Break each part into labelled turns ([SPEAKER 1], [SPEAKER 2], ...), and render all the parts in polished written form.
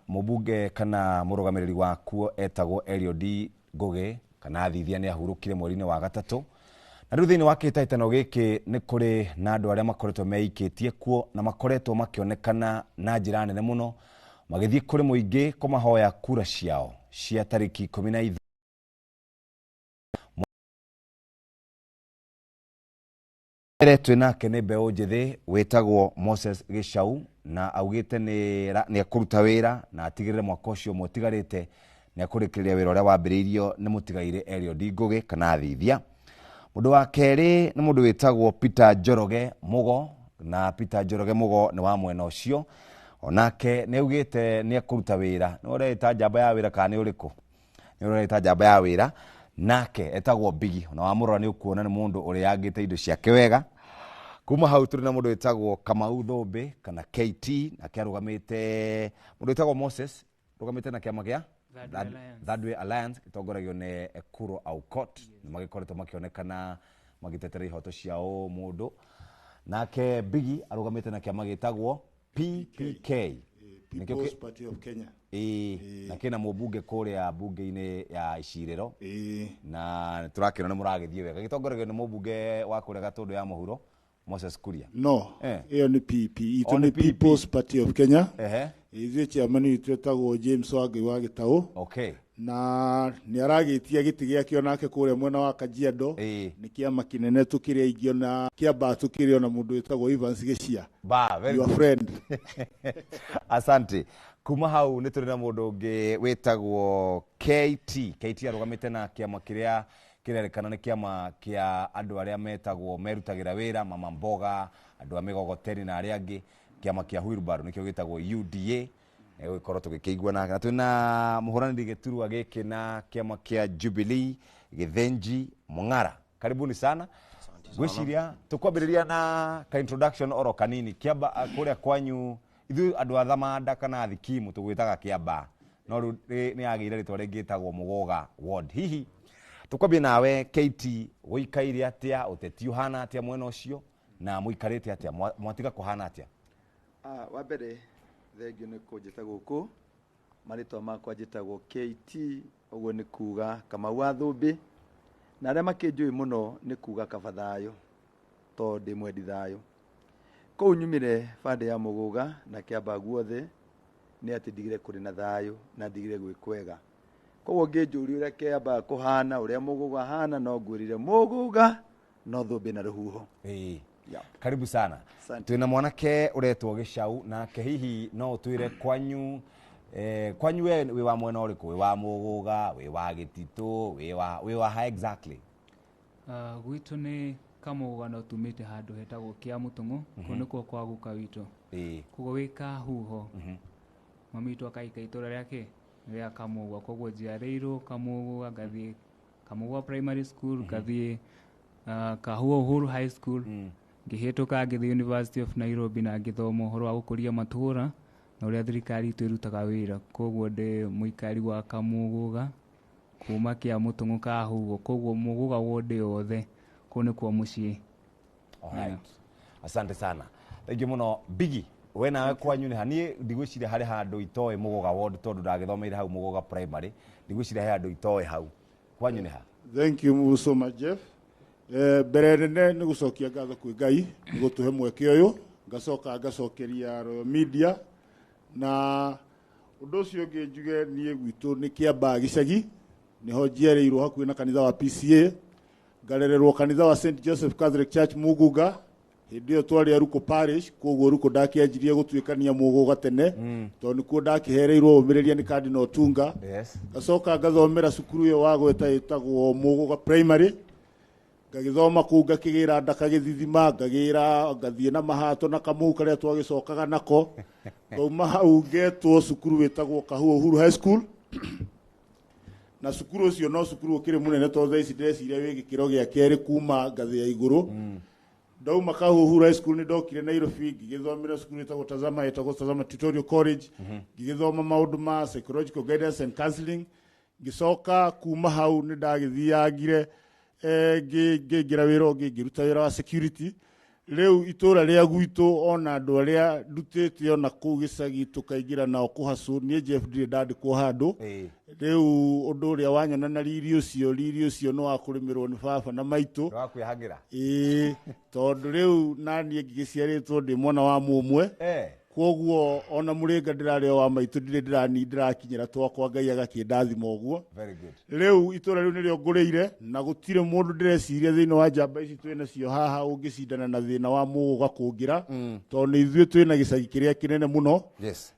[SPEAKER 1] Mũmbunge kana mũrũgamĩrĩri wakuo etagwo Eliud Ngũgĩ kana Thithia nĩ ahurũkire mweri-inĩ wa gatatũ. Na rĩu thĩinĩ wa kĩhĩtahĩtano gĩkĩ nĩ kũrĩ na andũ arĩa makoretwo meikĩtie kuo na makoretwo makĩonekana na njĩra nene mũno magĩthiĩ kũrĩ mũingĩ kũmahoya kura ciao cia tarĩki 15. Mbere twĩ nake nĩ mbeũ njĩthĩ wĩtagwo Moses Gĩcau na augĩte nĩ ekũruta wĩra na atigĩrĩre mwaka ũcio ũmwe ũtigarĩte nĩ ekũrĩkĩrĩria wĩra ũrĩa wambĩrĩirio nĩ mũtigairĩ Eliud Ngũgĩ kana Thithia. Mũndũ wa kerĩ nĩ mũndũ wĩtagwo Peter Njoroge Mũgo, na Peter Njoroge Mũgo nĩ wa mwena ũcio, onake nĩ augĩte nĩ ekũruta wĩra. Nĩ ũreĩta njamba ya wĩra kana nĩ ũrĩkũ? Nĩ ũreĩta njamba ya wĩra. Nake etagwo Bigi, ona wamũrora nĩ ũkuona nĩ mũndũ ũrĩangĩte indo ciake wega. Kuma hau tũrĩ na mũndũ wĩtagwo Kamau Thũmbĩ kana KT, nake arũgamĩte, mũndũ wĩtagwo Moses arũgamĩte na kĩama gĩa Third Way Alliance gĩtongoragio nĩ Ekuro Aukot. Nĩ magĩkoretwo makĩonekana magĩtetera ihoto cia ũmũndũ. Nake Bigi arũgamĩte na kĩama gĩtagwo PPK,
[SPEAKER 2] People's Party of Kenya.
[SPEAKER 1] Ĩĩ, na kĩna mũmbunge kũrĩa mbunge-inĩ ya Icirĩro. Na tũrakĩona nĩ mũragĩthiĩ wega, gĩtongoragio nĩ mũmbunge wa kũrĩa Gatũndũ ya mũhuro Moses Kuria.
[SPEAKER 2] No, ĩyo nĩ PP. Itũ nĩ People's Party of Kenya. Ithuĩ chairman witũ etagwo James Wangai wa Gĩtaũ. Na nĩ aragĩtia gĩtĩ gĩake onake kũrĩa mwena wa Kajiado. Nĩ kĩama kĩnene tũkĩrĩ aingĩ, ona kĩambaa tũkĩrĩ ona mũndũ wĩtagwo Evans Gĩcia.
[SPEAKER 1] Ba, very
[SPEAKER 2] Your
[SPEAKER 1] good.
[SPEAKER 2] friend.
[SPEAKER 1] Asante. Kuma hau nĩ tũrĩ na mũndũ ũngĩ wĩtagwo KT. KT arũgamĩte na kĩama kĩrĩa kĩrerĩkana nĩ kĩama kĩa andũ arĩa metagwo merutagĩra wĩra, mama mboga, andũ a mĩgogoteni na arĩa angĩ, kĩama kĩa wheelbarrow nĩkĩo gĩtagwo UDA. Gũgĩkorwo tũgĩkĩigua nake. Na twĩna mũhũranĩri gĩturwa gĩkĩ na kĩama kĩa Jubilee, Gĩthĩnji Mũng'ara. Karibuni sana. Ngwĩciria tũkwambĩrĩria na ka introduction oro kanini. Kĩamba kũrĩa kwanyu ithuĩ andũ a Thamanda kana Thikimu tũgwĩtaga Kĩamba, no rĩu nĩ yagĩire rĩtwa rĩngĩ ĩtagwo Mũgũga Ward. Hihi tũkwambie nawe KT, gũikaire atĩa, ũteti ũhana atĩa mwena ũcio, na mũikarĩte atĩa, mwatiga kũhana atĩa?
[SPEAKER 3] Wa mbere thengio nĩ kũnjĩta gũkũ. Marĩtwa makwa njĩtagwo KT, ũguo nĩ kuga Kamau wa Thũmbĩ, na arĩa makĩnjũĩ mũno nĩ kuga kaba thayũ, tondũ ndĩ mwendi thayũ. Kũu nyumire bande ya Mũgũga na Kĩambaa guothe nĩ atĩ ndigire kũrĩ na thayũ na ndigire gwĩ kwega. Koguo ngĩnjũria ũrĩa Kĩambaa kũhana, ũrĩa Mũgũga hana, no ngwĩrire Mũgũga no thũmbĩ na rũhuho.
[SPEAKER 1] Karibu sana. Twĩna mwanake ũretwo Gĩcau, nake hihi no ũtwĩre kwanyu, kwanyu we wĩ wa mwena ũrĩkũ? Wĩ wa Mũgũga, wĩ wa Gĩtitũ, wĩ wa ha exactly?
[SPEAKER 4] Gwitũ nĩ Kamũgũga, no tumĩte handũ hetagwo Kĩa Mũtũng'ũ, kũu nĩkuo kwa guka witũ. Koguo wĩ Kahuho, mami witũ akaika itũra rĩake rĩa Kamũgũga, koguo njiarĩirwo Kamũgũga, ngathiĩ Kamũgũga Primary School, ngathiĩ Kahuho Uhuru High School, ngĩhĩtũka ngĩthiĩ University of Nairobi na ngĩthoma ũhoro wa gũkũria matũũra na ũrĩa thirikari itũ ĩrutaga wĩra. Koguo ndĩ mũikari wa Kamũgũga kuma Kĩa Mũtũng'ũ Kahuho, koguo Mũgũga ward yothe kũu nĩkuo mũciĩ.
[SPEAKER 1] Alright. Asante sana. Thank you mũno. Bigi, we nawe kwanyu nĩ ha? Niĩ ndigwĩciria harĩ handũ itoĩ Mũgũga ward, tondũ ndagĩthomeire hau Mũgũga Primary. Ndigwĩciria he handũ itoĩ hau. Kwanyu nĩ ha?
[SPEAKER 2] Thank you so much, Jeff. Mbere nene nĩ gũcokia ngatho kwĩ Ngai nĩ gũtũhe mweke ũyũ, ngacoka ngacokeria Royal Media, na ũndũ ũcio ũngĩ njuge niĩ gwitũ nĩ Kĩambaa gĩcagi, nĩho njiarĩirwo hakuhĩ na kanitha wa PCA, ngarererwo kanitha wa St Joseph Catholic Church Mugunga. Hĩndĩ ĩyo twarĩ a Ruku Parish, koguo Ruku ndakĩanjirie gũtuĩkania Mũgũga tene, tondũ nĩkuo ndakĩhereirwo ũmĩrĩria nĩ Cardinal Otunga. Ngacoka ngathomera cukuru ĩyo wagweta ĩtagwo Mũgũga Primary, ngagĩthoma kũu, ngakĩgĩra nda kagĩthithima, ngagĩra ngathiĩ na mahato na kamũhu karĩa twagĩcokaga nako. Ngauma hau ngetwo cukuru wĩtagwo Kahuho Uhuru High School, na cukuru ũcio no cukuru ũkĩrĩ mũnene, tondũ thaa ici ndĩreciria wĩ gĩkĩro gĩa kerĩ kuma ngathĩ ya igũrũ. Ndauma Kahuho Uhuru High School nĩ ndokire Nairobi, ngĩgĩthomera cukuru ĩtagwo Tazama, ĩtagwo Tazama Tutorial College, ngĩgĩthoma maũndũ ma psychological guidance and counseling. Ngĩcoka kuma hau nĩ ndagĩthiangire, ngĩingĩra wĩra ũngĩ, ngĩruta wĩra wa security. Rĩu itũra rĩa gwitũ ona andũ arĩa ndutĩte ona kũu gĩcagi tũkaingĩra nao kũhacũ, niĩ Jeff ndirĩ ndandĩkwo handũ. Rĩu ũndũ ũrĩa wanyona na riri ũcio, riri ũcio nĩ wa kũrĩmĩrwo nĩ baba na maitũ.
[SPEAKER 1] Nĩ wa kwĩhangĩra.
[SPEAKER 2] Ĩĩ, tondũ rĩu naniĩ ngĩgĩciarĩtwo ndĩ mwana wa mũmwe. Koguo ona mũrĩnga ndĩrarĩ o wa maitũ, ndirĩ ndĩrakinyĩra twakwa, Ngai agakĩndathima ũguo.
[SPEAKER 1] Very good.
[SPEAKER 2] Rĩu itũra rĩu nĩrĩo ngũrĩire na gũtirĩ mũndũ ndĩreciria thĩinĩ wa njamba ici twĩ nacio haha ũngĩcindana na thĩna wa Mũgũga kũngĩra, tondũ nĩ ithuĩ twĩna gĩcagi kĩrĩa kĩnene mũno.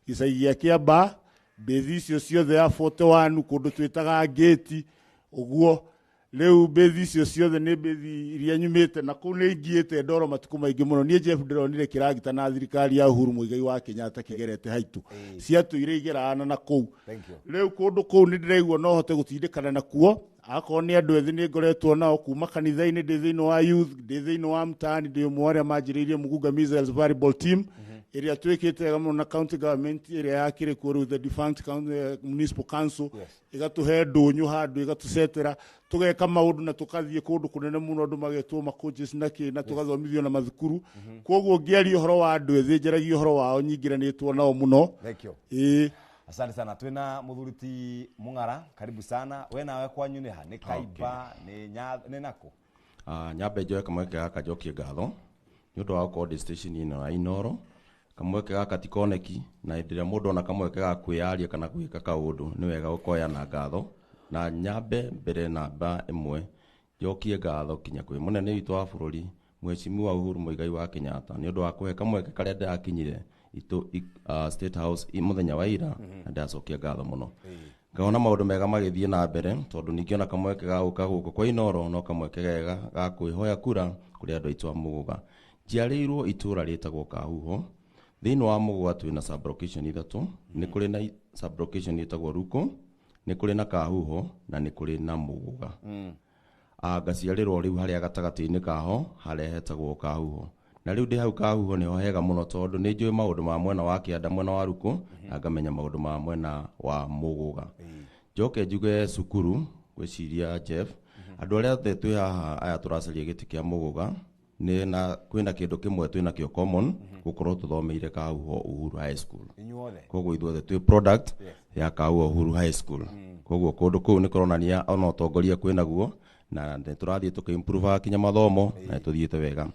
[SPEAKER 2] Gĩcagi gĩa Kĩambaa, mbĩthi icio ciothe ya 41 kũndũ twĩtaga ngĩti ũguo. Rĩu mbĩthi icio ciothe nĩ mbĩthi iria nyumĩte na kũu, nĩ ingiĩte ndoro matukũ maingĩ mũno. Niĩ Jeff ndĩronire kĩragita na thirikari ya Uhuru Muigai wa Kenyatta kĩgerete haitũ, ciatũire igerana na kũu.
[SPEAKER 1] Thank you.
[SPEAKER 2] Rĩu kũndũ kũu nĩ ndĩraigua no hote gũtindĩkana nakuo. Akorwo nĩ andũ ethĩ nĩ ngoretwo nao kuma kanitha-inĩ, ndĩ thĩinĩ wa youth, ndĩ thĩinĩ wa mtaani, ndĩ ũmwe wa arĩa manjĩrĩirie Mugunga Missiles volleyball team ĩrĩa twĩkĩte wega mũno na county government ĩrĩa yakĩrĩ kuo rĩu, the defunct county, municipal council, ĩgatũhe ndũnyũ handũ, ĩgatũcetera, tũgeka maũndũ na tũkathiĩ kũndũ kũnene mũno, andũ magetwo macoaches na kĩ, na tũgathomithio na mathukuru. Koguo ngĩaria ũhoro wa andũ ethĩ, njaragia ũhoro wao nyingĩranĩtwo nao mũno.
[SPEAKER 1] Thank you.
[SPEAKER 2] Ĩĩ.
[SPEAKER 1] Asante sana. Twina muthuri ti Mung'ara, karibu sana. We nawe kwanyu nĩ ha? Nĩ Kaiba, nĩ nĩ nakũ?
[SPEAKER 5] Nyambe njoe kamweke gaka njokie ngatho nĩ ũndũ wa gũkorwo ndĩ station ĩno ya Inoro. Kamweke gaka ti koneki, na hĩndĩ ĩrĩa mũndũ ona kamweke ga kwĩyaria kana gwĩka kaũndũ nĩ wega gũkoya na ngatho. Na nyambe mbere namba ĩmwe njokie ngatho kinya kwĩ mũnene witũ wa bũrũri, Mheshimiwa Uhuru Muigai wa Kenyatta, nĩ ũndũ wa kũhe kamweke karĩa ndĩrakinyire State House mũthenya wa ira, na ndĩracokia ngatho mũno. Ngona maũndũ mega magĩthiĩ na mbere, tondũ ningĩ ona kamweke ga gũka gũkũ kwa Inoro no kamweke gega ga kwĩhoya kura kũrĩ andũ aitũ a Mũgũga. Njiarĩirwo itũra rĩtagwo Kahuho. Thĩinĩ wa Mũgũga twĩna sub-location ithatũ. Nĩ kũrĩ na sub-location ĩtagwo Ruko, nĩ kũrĩ na Kahuho na nĩ kũrĩ na Mũgũga. Ngaciarĩrwo rĩu harĩa gatagatĩ-inĩ kaho harĩa hetagwo Kahuho. Na rĩu ndĩ hau Kahuho nĩho hega mũno, tondũ nĩ njũĩ maũndũ ma mwena wa kĩanda, mwena wa Ruko, na ngamenya maũndũ ma mwena wa Mũgũga. Njoke njuge cukuru, ngwĩciria Jeff, andũ arĩa othe twĩ haha aya tũracaria gĩtĩ kĩa Mũgũga, nĩ na kwĩna kĩndũ kĩmwe twĩna kĩo common, gũkorwo tũthomeire Kahuho Uhuru High School.
[SPEAKER 1] Inyuothe.
[SPEAKER 5] Koguo ithuothe twĩ product ya Kahuho Uhuru High School. Koguo kũndũ kũu nĩ kũronania ona ũtongoria kwĩnaguo, na nĩ tũrathiĩ tũkĩ-improve kinya mathomo, na nĩ tũthiĩte wega.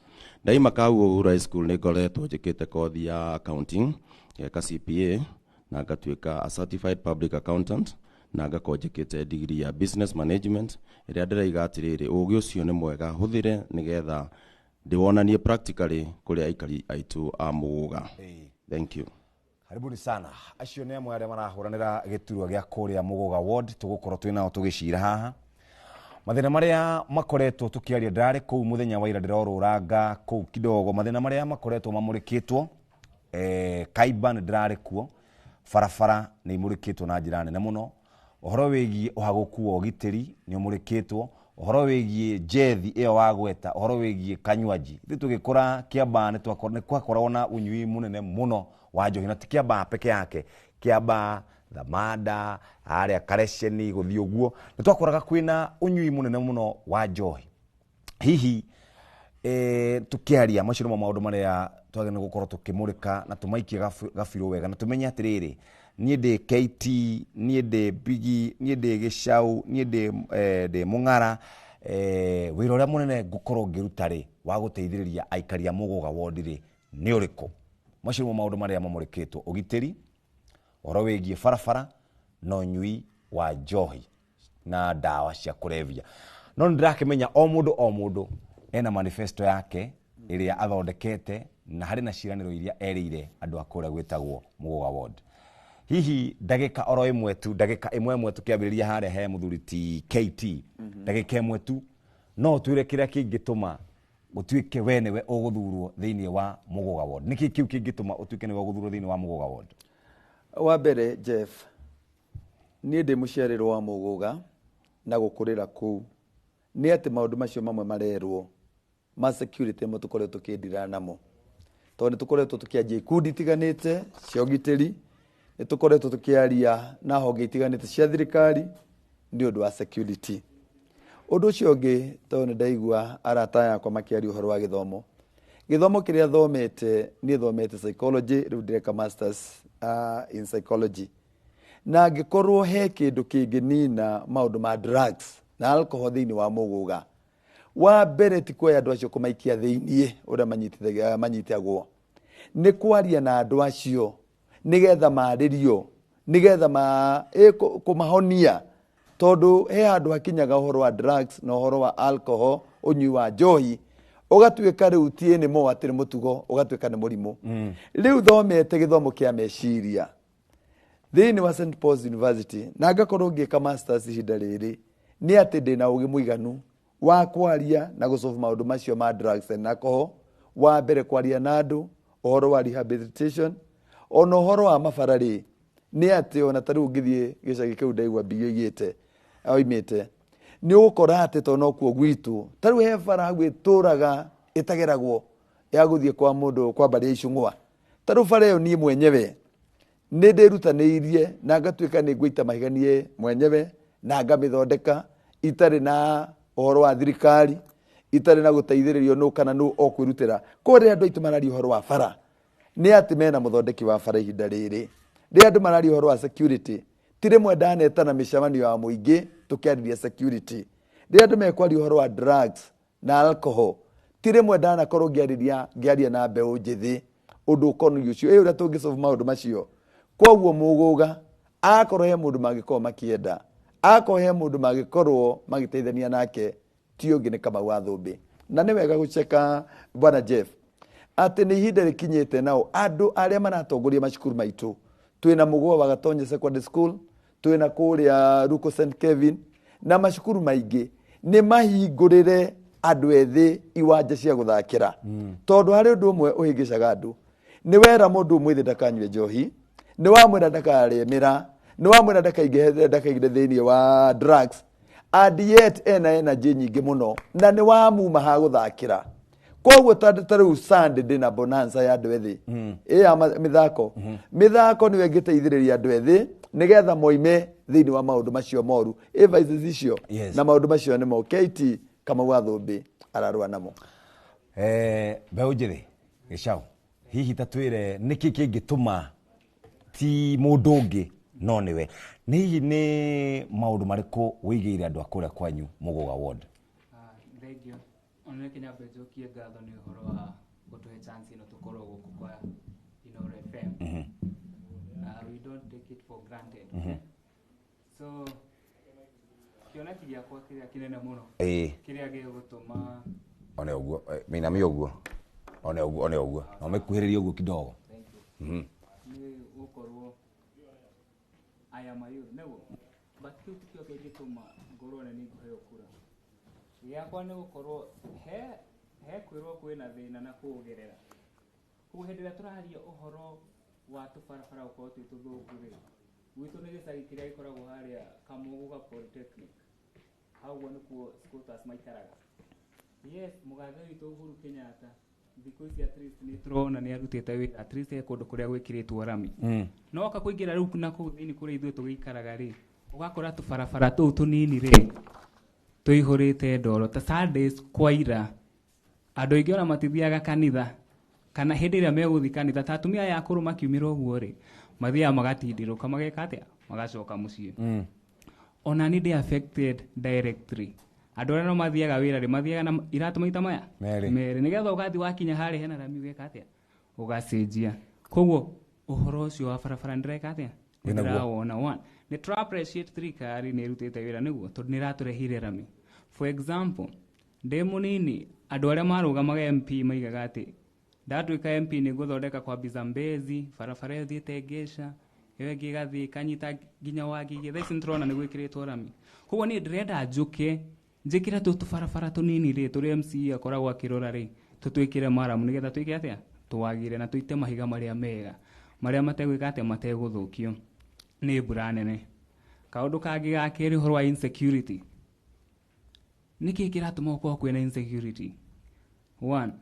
[SPEAKER 5] Ndaima Kahuho Uhuru High School nĩ ngoretwo njĩkĩte kothi ya accounting, ngeka CPA na ngatuĩka a certified public accountant, na ngakorwo njĩkĩte degree ya business management, ĩrĩa ndĩraiga atĩrĩrĩ, ũgĩ ũcio nĩ mwega hũthĩre nĩgetha ndĩwonanie practically kũrĩ aikari aitũ a Mũgũga. Thank you.
[SPEAKER 1] Karibuni sana. Acio nĩ amwe arĩa marahũranĩra gĩturwa gĩa kũrĩa Mũgũga ward, tũgũkorwo twĩ nao tũgĩcira haha. Mathĩna marĩa makoretwo tũkĩaria, ndĩrarĩ kũu mũthenya wa ira, ndĩrorũranga kũu kidogo, mathĩna marĩa makoretwo mamũrĩkĩtwo, Kaiba nĩ ndĩrarĩ kuo, barabara nĩ imũrĩkĩtwo na njĩra nene mũno, ũhoro wĩgiĩ ũhagũku wa ũgitĩri nĩ ũmũrĩkĩtwo, ũhoro wĩgiĩ njethi ĩyo wagweta, ũhoro wĩgiĩ kanywaji. Ithuĩ tũgĩkũra Kĩambaa nĩ kwakoragwo na ũnyui mũnene mũno wa njohi, na ti Kĩambaa peke yake, Kĩambaa, Thamanda, harĩa Kareceni, gũthiĩ ũguo nĩ twakoraga kwĩna ũnyui mũnene mũno wa njohi. Hihi tukiaria macio nĩmo maũndũ marĩa twagĩrĩirwo gũkorwo tũkĩmũrĩka na tũmaikie gabirũ wega, na tũmenye atĩrĩrĩ, niĩ ndĩ KT, niĩ ndĩ Bigi, niĩ ndĩ Gĩcau, niĩ ndĩ Mũng'ara, wĩra ũrĩa mũnene ngũkorwo ngĩruta rĩ wa gũteithĩrĩria aikari a Mũgũga ward rĩ nĩ ũrĩkũ? Macio nĩmo maũndũ marĩa mamũrĩkĩtwo: ũgitĩri, ũhoro wĩgiĩ barabara na ũnyui wa njohi na ndawa cia kũrebia. No nĩ ndĩrakĩmenya o mũndũ o mũndũ ena manifesto yake ĩrĩa athondekete, na harĩ na ciĩranĩro iria erĩire andũ a kũrĩa gwĩtagwo Mũgũga ward. Hihi ndagĩka oro ĩmwe tu, ndagĩka ĩmwe ĩmwe tũkĩambĩrĩria harĩa he mũthuri ti KT, ndagĩka ĩmwe tu no ũtwĩre kĩrĩa kĩngĩtũma ũtuĩke we nĩwe ũgũthurwo thĩinĩ wa Mũgũga ward. Nĩkĩ kĩu kĩngĩtũma ũtuĩke nĩwe ũgũthurwo thĩinĩ wa Mũgũga ward?
[SPEAKER 3] Wa mbere Jeff, niĩ ndĩ mũciarĩrwo wa Mũgũga na gũkũrĩra kũu, nĩ atĩ maũndũ macio mamwe marerwo ma security nĩmo tũkoretwo tũkĩndira namo, tondũ nĩ tũkoretwo tũkĩanjia ikundi itiganĩte cia ũgitĩri, nĩ tũkoretwo tũkĩaria na honge itiganĩte cia thirikari nĩ ũndũ wa security. Ũndũ ũcio ũngĩ, tondũ nĩ ndaigua arata yakwa makĩaria ũhoro wa gĩthomo, Gĩthomo kĩrĩa thomete, niĩ thomete psychology, rĩu ndĩreka masters in psychology. Na angĩkorwo he kĩndũ kĩngĩnina maũndũ ma drugs na alcohol thĩinĩ wa Mũgũga, wa mbere ti kuoya andũ acio kũmaikia thĩiniĩ ũrĩa manyitagwo, nĩ kwaria na andũ acio nĩgetha marĩrio, nĩgetha kũmahonia, tondũ he handũ hakinyaga ũhoro wa drugs na ũhoro wa alcohol, ũnyui wa njohi, ũgatuĩka rĩu ti anymore atĩ nĩ mũtugo, ũgatuĩka nĩ mũrimũ. Rĩu thomete gĩthomo kĩa meciria thĩinĩ wa St Paul's University, na ngakorwo ngĩka masters ihinda rĩrĩ, nĩ atĩ ndĩna ũgĩ mũiganu wa kwaria na gũsolve maũndũ macio ma drugs and alcohol. Wa mbere kwaria na andũ ũhoro wa rehabilitation, ona ũhoro wa mabara rĩ, nĩ atĩ ona ta rĩu ũngĩthiĩ gĩcagi kĩu ndaigua mbia oigĩte oimĩte, nĩ ũgũkora atĩ tondũ nokuo gwitũ, ta rĩu he bara hau ĩtũraga ĩtageragwo ya gũthiĩ kwa mũndũ kwa mbarĩ ya Icũng'wa. Ta rĩu bara ĩyo niĩ mwenyewe nĩ ndĩrutanĩirie na ngatuĩka nĩ ngũita mahiga niĩ mwenyewe na ngamĩthondeka itarĩ na ũhoro wa thirikari, itarĩ na gũteithĩrĩrio nũ kana nũ o kwĩrutĩra. Koguo rĩrĩa andũ aitũ mararia ũhoro wa bara, nĩ atĩ mena mũthondeki wa bara ihinda rĩrĩ. Rĩrĩa andũ mararia ũhoro wa security, ti rĩmwe ndanetana mĩcemanio ya mũingĩ tũkĩarĩria security. Rĩrĩa andũ mekwaria ũhoro wa drugs na alcohol, ti rĩmwe ndanakorwo ngĩaria na mbeũ njĩthĩ ũndũ ũkoniĩ ũcio, ĩ ũrĩa tũngĩsolve maũndũ macio. Koguo Mũgũga akorwo he mũndũ mangĩkorwo makĩenda, akorwo he mũndũ mangĩkorwo magĩteithania nake, ti ũngĩ nĩ Kamau wa Thũmbĩ. Na nĩ wega gũceka Bwana Jeff atĩ nĩ ihinda rĩkinyĩte nao andũ arĩa maratongoria macukuru maitũ, twĩna Mũgũa wa Gatonye Secondary School, twĩna kũrĩa Ruko St Kevin na macukuru maingĩ, nĩ mahingũrĩre andũ ethĩ iwanja cia gũthakĩra. Tondũ harĩ ũndũ ũmwe ũhĩngĩcaga andũ, nĩ wera mũndũ mwĩthĩ ndakanyue njohi, nĩ wamwĩra ndakarĩe mĩraa, nĩ wamwĩra ndakaingĩre thĩinĩ wa drugs, and yet ena energy nyingĩ mũno na nĩ wamuma ha gũthakĩra. Koguo ta rĩu Sunday ndĩna bonanza ya andũ ethĩ ĩ ya mĩthako. Mĩthako nĩyo ĩngĩteithĩrĩria andũ ethĩ nĩgetha moime thĩinĩ wa maũndũ macio moru, ĩ vices icio. Na maũndũ macio nĩmo KT Kamau wa Thũmbĩ ararũa namo.
[SPEAKER 1] Mbeũ njĩthĩ Gĩcaũ, hihi ta twĩre nĩkĩ kĩngĩtũma ti mũndũ ũngĩ no nĩwe? Nĩ hihi nĩ maũndũ marĩkũ wĩigĩire andũ a kũrĩa kwanyu Mũgũga ward?
[SPEAKER 4] Thank you. Ona reke nyambe njokie ngatho nĩ ũhoro wa gũtũhe chance ĩno tũkorwo gũkũ kwa Inooro FM. We don't take it for granted. So kĩoneki gĩakwa kĩrĩa kĩnene mũno, kĩrĩa gĩgũtũma
[SPEAKER 1] One ũguo, mĩinamie ũguo, one ũguo, one ũguo, na ũmĩkuhĩrĩrie ũguo kidogo.
[SPEAKER 4] Thank you. Nĩ gũkorwo I am a youth, nĩguo, but kĩu tikĩo kĩngĩtũma ngorwo nĩ ngũheo kura. Gĩakwa nĩ gũkorwo he kwĩrwo kwĩna thĩna na kũũgerera. Koguo hĩndĩ ĩrĩa tũraria ũhoro wa tũbarabara gũkorwo twĩ tũthũku rĩ, gwitũ nĩ gĩcagi kĩrĩa gĩkoragwo harĩa Kamũgũga Polytechnic, hau ũguo nĩkuo squatters maikaraga. Yes, mũgathe witũ Uhuru Kenyatta thikũ ici at least nĩ tũrona nĩ arutĩte wĩra, at least he kũndũ kũrĩa gwĩkĩrĩtwo rami. No oka kũingĩra rĩu na kũu thĩinĩ kũrĩa ithuĩ tũgĩikaraga rĩ, ũgakora tũbarabara tũu tũnini rĩ tũihũrĩte ndoro. Ta Sundays kwaira andũ aingĩ ona matithiaga kanitha, kana hĩndĩ ĩrĩa megũthiĩ kanitha ta atumia aya akũrũ makiumĩra ũguo rĩ, mathiaga magatindĩrũka, mageka atĩa, magacoka mũciĩ. Ona niĩ ndĩ affected directly. Andũ arĩa no mathiaga wĩra rĩ, mathiaga na iratũ maita maya
[SPEAKER 1] Merĩ.
[SPEAKER 4] Merĩ, nĩgetha ũgathiĩ wakinya harĩa hena rami ũgeka atĩa, ũgacenjia. Koguo ũhoro ũcio wa barabara ndĩreka atĩa,
[SPEAKER 1] Wĩna guo.
[SPEAKER 4] ndĩrawona. One, nĩ tũra appreciate thirikari nĩ ĩrutĩte wĩra nĩguo, tondũ nĩ ĩratũreheire rami. For example, ndĩ mũnini andũ arĩa marũgamaga MP maigaga atĩ ndatuĩka MP nĩ ngũthondeka kwa Bizambezi, barabara ĩyo ĩthiĩte Ngesha, ĩyo ĩngĩ ĩgathiĩ ĩkanyita nginya Wangigĩ. Thaa ici nĩ tũrona nĩ gwĩkĩrĩtwo rami. Koguo niĩ ndĩrenda njũke njĩkĩre tũtũ barabara tũnini rĩ, tũrĩa MCA akoragwo akĩrora rĩ, tũtwĩkĩre maramu nĩgetha twĩke atĩa, twagĩre na tũite mahiga marĩa mega, marĩa mategwĩka atĩa, mategũthũkio nĩ mbura nene. Kaũndũ kangĩ ga kerĩ, ũhoro wa insecurity. Nĩkĩ kĩratũma gũkorwo kwĩna insecurity? One,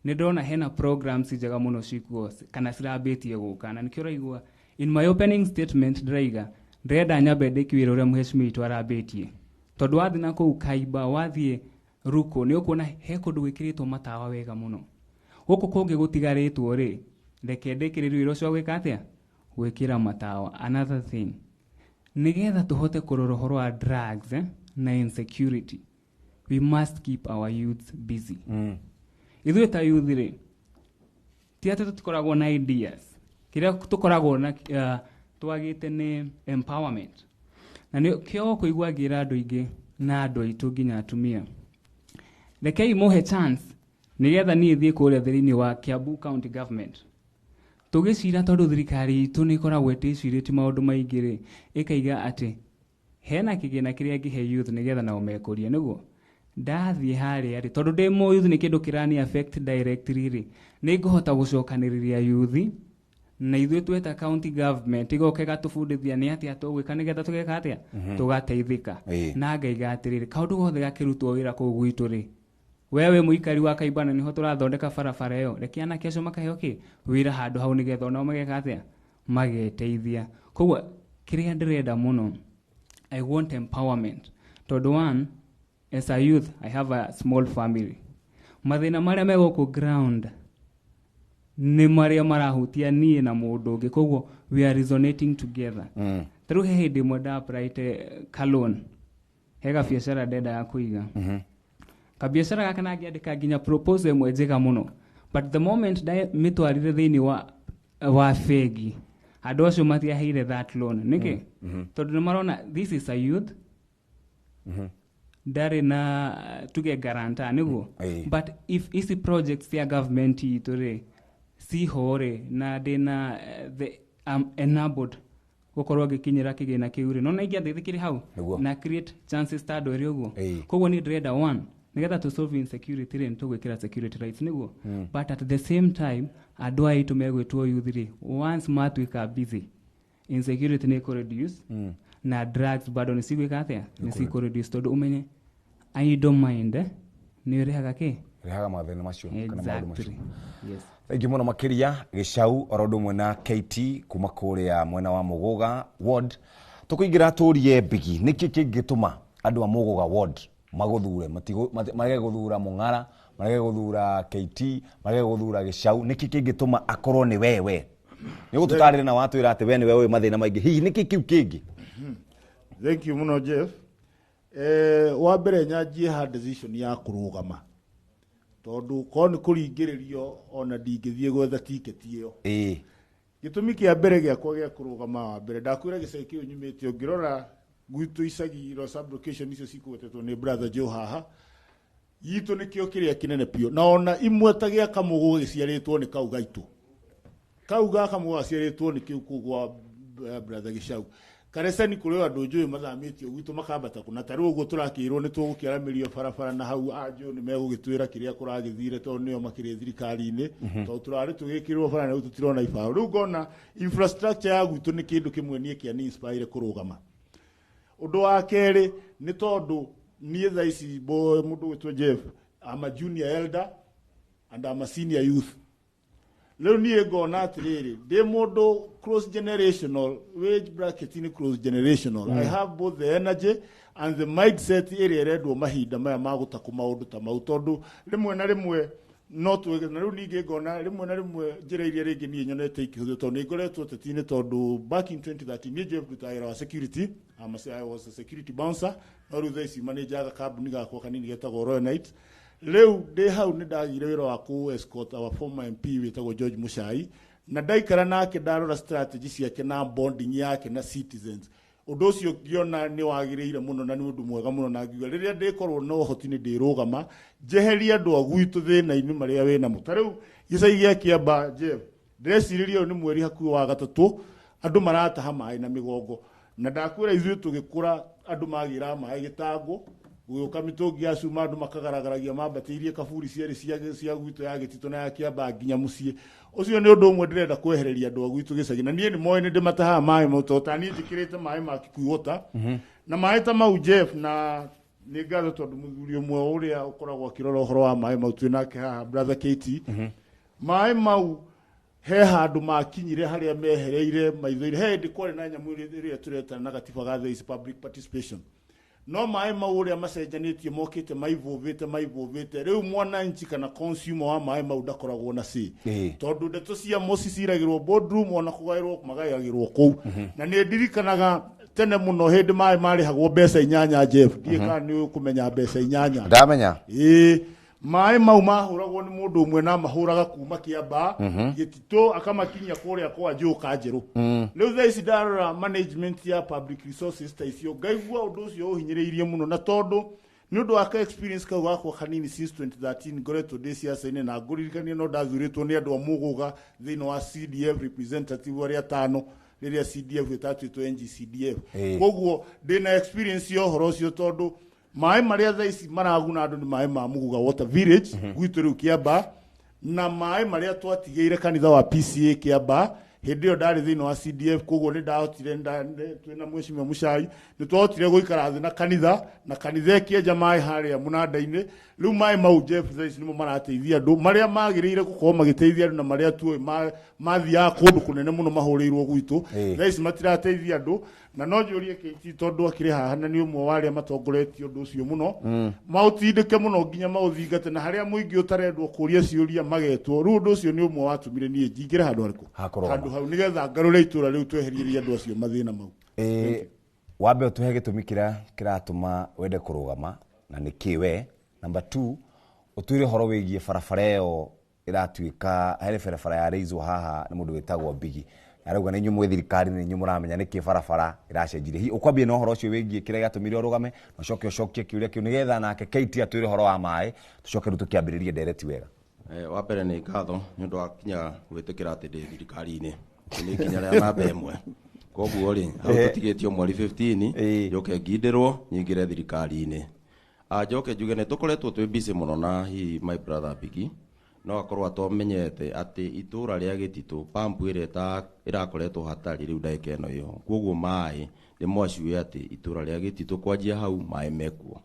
[SPEAKER 4] nĩ ndĩrona hena programs njega mũno cikuo kana cirambĩtie gũka, na nĩkĩo ũraigua in my opening statement ndĩraiga ndĩrenda nyambe ndĩkie wĩra ũrĩa mheshimiwa witũ arambĩtie, tondũ wathiĩ na kũu Kaiba, wathiĩ Ruko, nĩ ũkuona he kũndũ gwĩkĩrĩtwo matawa wega mũno. Gũkũ kũngĩ gũtigarĩtwo rĩ, reke ndĩkĩrĩrie wĩra ũcio wa gwĩka atĩa? Gwĩkĩra matawa. Another thing, nĩgetha tũhote kũrora ũhoro wa drugs na insecurity, we must keep our youths busy. Ithuĩ ta youth rĩ, ti atĩ tũtikoragwo na ideas. Kĩrĩa tũkoragwo na twagĩte nĩ empowerment. Na nĩkĩo ũkũigua ngĩra andũ aingĩ na andũ aitũ nginya atumia, rekei mũhe chance nĩgetha niĩ thiĩ kũrĩa thĩinĩ wa Kiambu County Government. Tũgĩcira tondũ thirikari itũ nĩ ĩkoragwo ĩtĩcirĩtie maũndũ maingĩ rĩ, ĩkaiga atĩ hena kĩgĩna kĩrĩa ngĩhe youth nĩgetha nao mekũrie, nĩguo ndathiĩ harĩa rĩ, tondũ ndĩ mũ youth nĩ kĩndũ kĩrani affect directly rĩ, nĩ ngũhota gũcokanĩrĩria youth na ithuĩ tweta county government ĩgoka ĩgatũbundithia nĩ atĩa tũgwĩka nĩgetha tũgeka atĩa, tũgateithĩka. Na ngaiga atĩrĩrĩ, kaũndũ gothe gakĩrutwo wĩra kũu gwitũ rĩ, wewe mũikari wa Kaibana nĩho tũrathondeka barabara ĩyo, reke anake acio makaheo kĩ wĩra handũ hau nĩgetha onao mageka atĩa, mageteithia. Koguo kĩrĩa ndĩrenda mũno, I want empowerment, tondũ one, as a youth I have a small family. Mathĩna marĩa me gũkũ ground nĩ marĩa marahutia niĩ na mũndũ ũngĩ, koguo we are resonating together. Ta rĩu he hĩndĩ ĩmwe nda-applyte ka loan, he gabiacara ndendaga kũiga. Kabiacara gaka nangĩandĩka nginya proposal ĩmwe njega mũno, but the moment ndamĩtwarire thĩinĩ wa bengi, andũ acio matiaheire that loan. Nĩkĩ? Tondũ nĩ marona this is a youth, ndarĩ na tuge guarantor, nĩguo. But if ici projects cia government itũ rĩ ciho rĩ, na ndĩna the am enabled gũkorwo ngĩkinyĩra kĩgĩna kĩu rĩ, nona ingĩandeithĩkire hau na create chances ta andũ erĩ ũguo. Koguo niĩ ndĩrenda one, nĩgetha to solve insecurity rĩ, nĩtũgwĩkĩra security rights, nĩguo. But at the same time, andũ aya aitũ megwĩtwo youth rĩ, once matuĩka busy, insecurity nĩ ĩkũ-reduce na drugs bado nĩ cigwĩka atĩa, nĩ cikũ-reduce, tondũ ũmenye idle mind nĩ ũrehaga kĩ?
[SPEAKER 1] Rehaga mathĩna macio kana maũndũ macio.
[SPEAKER 4] Yes.
[SPEAKER 1] Thank you mũno makĩria Gĩcau oro ũndũ ũmwe na KT kuma kũrĩa mwena wa Mũgũga ward. Tũkũingĩra tũrie Mbigi, nĩkĩ kĩngĩtũma andũ a Mũgũga ward magũthure, marege gũthura Mũng'ara, marege gũthura KT, marege gũthura Gĩcau? Nĩkĩ kĩngĩtũma akorwo nĩ wewe? Nĩ ũgũtũtarĩria na watwĩra atĩ we nĩwe ũĩ mathĩna maingĩ, hihi nĩkĩ kĩu kĩngĩ?
[SPEAKER 2] Thank you mũno Jeff. Wa mbere nyanjie ha decision ya kũrũgama, tondũ korwo nĩ kũringĩrĩrio ona ndingĩthiĩ gwetha tiketi ĩyo. Gĩtũmi kĩa mbere gĩakwa gĩa kũrũgama, wa mbere ndakwĩra gĩcagi kĩu nyumĩte, ũngĩrora gwitũ icagi iro sub-location icio cikũgwetetwo nĩ brother Joe haha, gitũ nĩkĩo kĩrĩa kĩnene biũ, na ona imwe ta gĩa Kamũgũ gĩciarĩtwo nĩ kau gaitũ, kau ga Kamũgũ gaciarĩtwo nĩ kĩu kũu gwa brother Gĩcau. Kareceni kũrĩ o andũ njũĩ mathamĩtio gwitũ makambata kũna, ta rĩu ũguo tũrakĩrwo nĩ tũgũkĩaramĩrio barabara na hau anjũ nĩ megũgĩtwĩra kĩrĩa kũragĩthire, tondũ nĩo makĩrĩ thirikari-inĩ, tondũ tũrarĩ tũgĩkĩrwo bara na rĩu tũtirona ibaũ. Rĩu ngona infrastructure ya gwitũ nĩ kĩndũ kĩmwe niĩ kĩa ni inspire kũrũgama. Ũndũ wa kerĩ nĩ tondũ niĩ thaa ici mũndũ gwĩtwo Jeff, I'm a junior elder and I'm a senior youth. Rĩu niĩ ngona atĩrĩrĩ, ndĩ mũndũ cross generational, wage bracket nĩ cross generational. I have both the energy and the mindset ĩrĩa ĩrendwo mahinda maya ma gũtakũ maũndũ ta mau, tondũ rĩmwe na rĩmwe no twege. Na rĩu ningĩ ngona rĩmwe na rĩmwe njĩra iria rĩngĩ niĩ nyonete ikĩhũthĩrwo, tondũ nĩ ngoretwo ũteti-inĩ, tondũ back in 2013 niĩ Jeff ndutaga wĩra wa security. I was a security bouncer, no rĩu thaa ici manajaga kambuni gakwa kanini getagwo Royal Knights. Rĩu ndĩ hau nĩ ndagire wĩra wa kũ escort our former MP wĩtagwo George Muchai, na ndaikara nake ndarora strategy ciake na bonding yake na citizens, ũndũ ũcio ngĩona nĩ wagĩrĩire mũno na nĩ ũndũ mwega mũno, na ngiuga rĩrĩa ndĩkorwo na ũhoti nĩ ndĩrũgama njeherie andũ a gwitũ thĩna-inĩ marĩa wĩnamo. Ta rĩu gĩcagi gĩa Kĩamba, Jeff, ndĩrecirĩria ũyũ nĩ mweri hakuhĩ wa gatatũ andũ marataha maĩ na mĩgongo, na ndakwĩra ithuĩ tũgĩkũra andũ magĩraga maĩ gĩtangũ, gũgĩũka mĩtũngi ya cuma, andũ makagaragaragia mambatĩirie kaburi cierĩ cia gwitũ ya Gĩtitũ na ya Kĩamba nginya mũciĩ. Ũcio nĩ ũndũ ũmwe ndĩrenda kwehereria andũ a gwitũ gĩcagi, na niĩ nĩ moĩ nĩ ndĩmatahaga maĩ mau, tondũ ta niĩ njĩkĩrĩte maĩ ma Kikuyu Water na maĩ ta mau Jeff, na nĩ ngatho tondũ mũthuri ũmwe ũrĩa ũkoragwo akĩrora ũhoro wa maĩ mau twĩ nake haha, brother KT, maĩ mau he handũ makinyire harĩa mehereire maitho-inĩ. He hĩndĩ kwarĩ na nyamũ ĩrĩa tũretana na gatiba ga thaa ici, public participation, No maĩ mau ũrĩa macenjanĩtie mokĩte maivũvĩte rĩu mwananchi kana consumer wa maĩ mau ndakoragwo na say, tondũ ndeto cia mo ciciragĩrwo boardroom, ona kũgaĩrwo magayagĩrwo kũu. Na nĩ ndirikanaga tene mũno hĩndĩ maĩ marĩhagwo mbeca 8, Jeff, ndiĩ kana nĩ ũkũmenya mbeca 8.
[SPEAKER 1] Ndamenya.
[SPEAKER 2] Ĩĩ, maĩ mau mahũragwo nĩ mũndũ ũmwe na mahũraga kuma Kĩambaa Gĩtitũ akamakinyia kũrĩa kwa Njũka Njerũ. Rĩu thaa ici ndarora management ya public resources ta icio, ngaigua ũndũ ũcio ũhinyĩrĩirie mũno, na tondũ nĩ ũndũ wa ka experience kau gakwa kanini since 2013 ngoretwo ndĩ ciaca-inĩ, na ngũririkanie no ndathurĩtwo nĩ andũ a Mũgũga thĩinĩ wa CDF representative arĩa 5 rĩrĩa CDF ĩtatuĩtwo NGCDF. Koguo ndĩna experience ya ũhoro ũcio, tondũ maĩ marĩa thaa ici maraguna andũ nĩ maĩ ma Muguga Water Village gwitũ rĩu Kĩambaa, na maĩ marĩa twatigĩire kanitha wa PCA Kĩambaa hĩndĩ ĩyo ndarĩ thĩinĩ wa CDF. Koguo nĩ ndahotire twĩna Mheshimiwa Muchai nĩ twahotire gũikara thĩ na kanitha, na kanitha ĩkĩenja maĩ harĩa mũnanda-inĩ. Rĩu maĩ mau, Jeff, thaa ici nĩmo marateithia andũ marĩa magĩrĩire gũkorwo magĩteithia andũ, na marĩa tuoĩ mathiaga kũndũ kũnene mũno mahũrĩirwo gwitũ, thaa ici matirateithia andũ. Na no njũrie KT, tondũ akĩrĩ haha na nĩ ũmwe wa arĩa matongoretie ũndũ ũcio mũno, maũtindĩke mũno nginya maũthingate, na harĩa mũingĩ ũtarendwo kũria ciũria magetwo. Rĩu ũndũ ũcio nĩ ũmwe watũmire niĩ njingĩre handũ harĩkũ? Handũ hau, nĩgetha ngarũre itũra rĩu, tweherie andũ acio mathĩna mau.
[SPEAKER 1] Wambe ũtũhe gĩtũmi kĩrĩa kĩratũma wende kũrũgama na nĩ kĩ we. Number 2, ũtwĩre ũhoro wĩgiĩ barabara ĩyo ĩratuĩka harĩ barabara yarĩizwo haha nĩ mũndũ wĩtagwo Bigi. Arauga nĩ inyuĩ mwĩ thirikari, nĩ inyuĩ mũramenya nĩkĩ barabara ĩracenjirie. Hihi ũkwambia na ũhoro ũcio wĩgiĩ kĩrĩa gĩatũmire ũrũgame, na ũcoke ũcokie kĩũria kĩu nĩgetha nake KT atwĩre ũhoro wa maĩ, tũcoke rĩu tũkĩambĩrĩrie ndereti wega.
[SPEAKER 5] Wa mbere nĩ ngatho nĩ ũndũ wa kinya gwĩtĩkĩra atĩ ndĩ thirikari-inĩ. Nĩ ikinya rĩa namba 1. Koguo rĩ, hau tũtigĩtio mweri 15 njoke ngindĩrwo nyingĩre thirikari-inĩ. Njoke njuge nĩ tũkoretwo twĩ busy mũno na hihi my brother Bigi no akorwo atomenyete atĩ itũra rĩa Gĩtitũ pump ĩrĩa ĩrakoretwo hatarĩ rĩu ndagĩka ĩno ĩho. Koguo maĩ ndĩmwaciũe atĩ itũra rĩa Gĩtitũ kwanjia hau maĩ mekuo.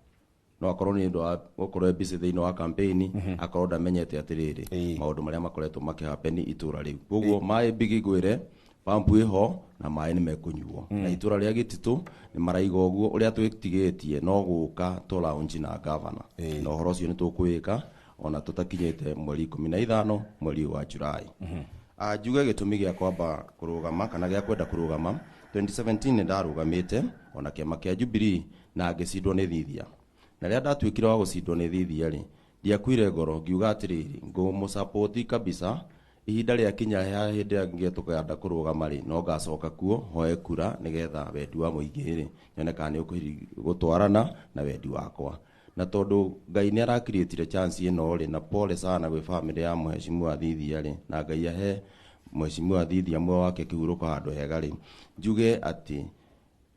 [SPEAKER 5] No akorwo nĩ ũndũ wa gũkorwo busy thĩinĩ wa campaign, akorwo ndamenyete atĩrĩrĩ maũndũ marĩa makoretwo makĩhappen itũra rĩu. Koguo maĩ Bigi ngwĩre pump ĩho na maĩ nĩ mekũnyuo. Na itũra rĩa Gĩtitũ nĩ maraiga ũguo ũrĩa twĩtigĩtie no gũka tũ launch na governor. Na ũhoro ũcio nĩ tũkwĩka ona tũtakinyĩte mweri 15 mweri wa Julai. Njuge gĩtũmi gĩa kwamba kũrũgama kana gĩa kwenda kũrũgama, 2017 nĩ ndarũgamĩte ona kĩama kĩa Jubilee na ngĩcindwo nĩ Thithia. Na rĩrĩa ndatuĩkire wa gũcindwo nĩ Thithia rĩ, ndiakuire ngoro, ngiuga atĩrĩrĩ ngũmũsupport kabisa, ihinda rĩa kinya ya hĩndĩ ĩrĩa ngĩe tũkenda kũrũgama rĩ, no ngacoka kuo hoe kura nĩgetha wendi wa mũingĩ rĩ nyone kana nĩ ũgũtwarana na wendi wakwa. Na tondũ Ngai nĩ arakiriĩtire chance ĩno rĩ, na pole sana gwĩ family ya Mheshimiwa Thithia rĩ, na Ngai ahe Mheshimiwa Thithia muoyo wake kĩhurũko handũ hega rĩ, njuge atĩ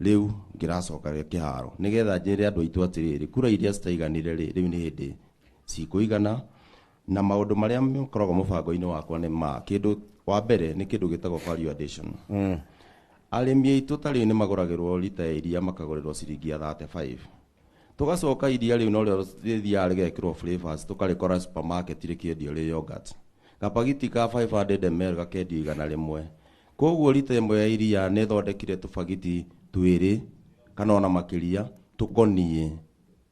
[SPEAKER 5] rĩu ngĩracoka kĩharo nĩgetha njĩre andũ aitũ atĩrĩrĩ kura iria citaiganire rĩ, rĩu nĩ hĩndĩ cikũigana. Na maũndũ marĩa makoragwo mũbango-inĩ wakwa nĩ ma kĩndũ wa mbere nĩ kĩndũ gĩtagwo value addition. Arĩmi aitũ ta rĩu nĩ magũragĩrwo rita ya iria makagũrĩrwo ciringi ya 35, tũgacoka iria rĩu norĩo rĩthiaga rĩgekĩrwo flavors, tũkarĩkora supermarket rĩkĩendio rĩ yogurt, gapagiti ka 500 ml gakendio 100. Koguo rita ĩmwe ya iria nĩ ĩthondekire tũbagiti 2 kana ona makĩria tũkoniĩ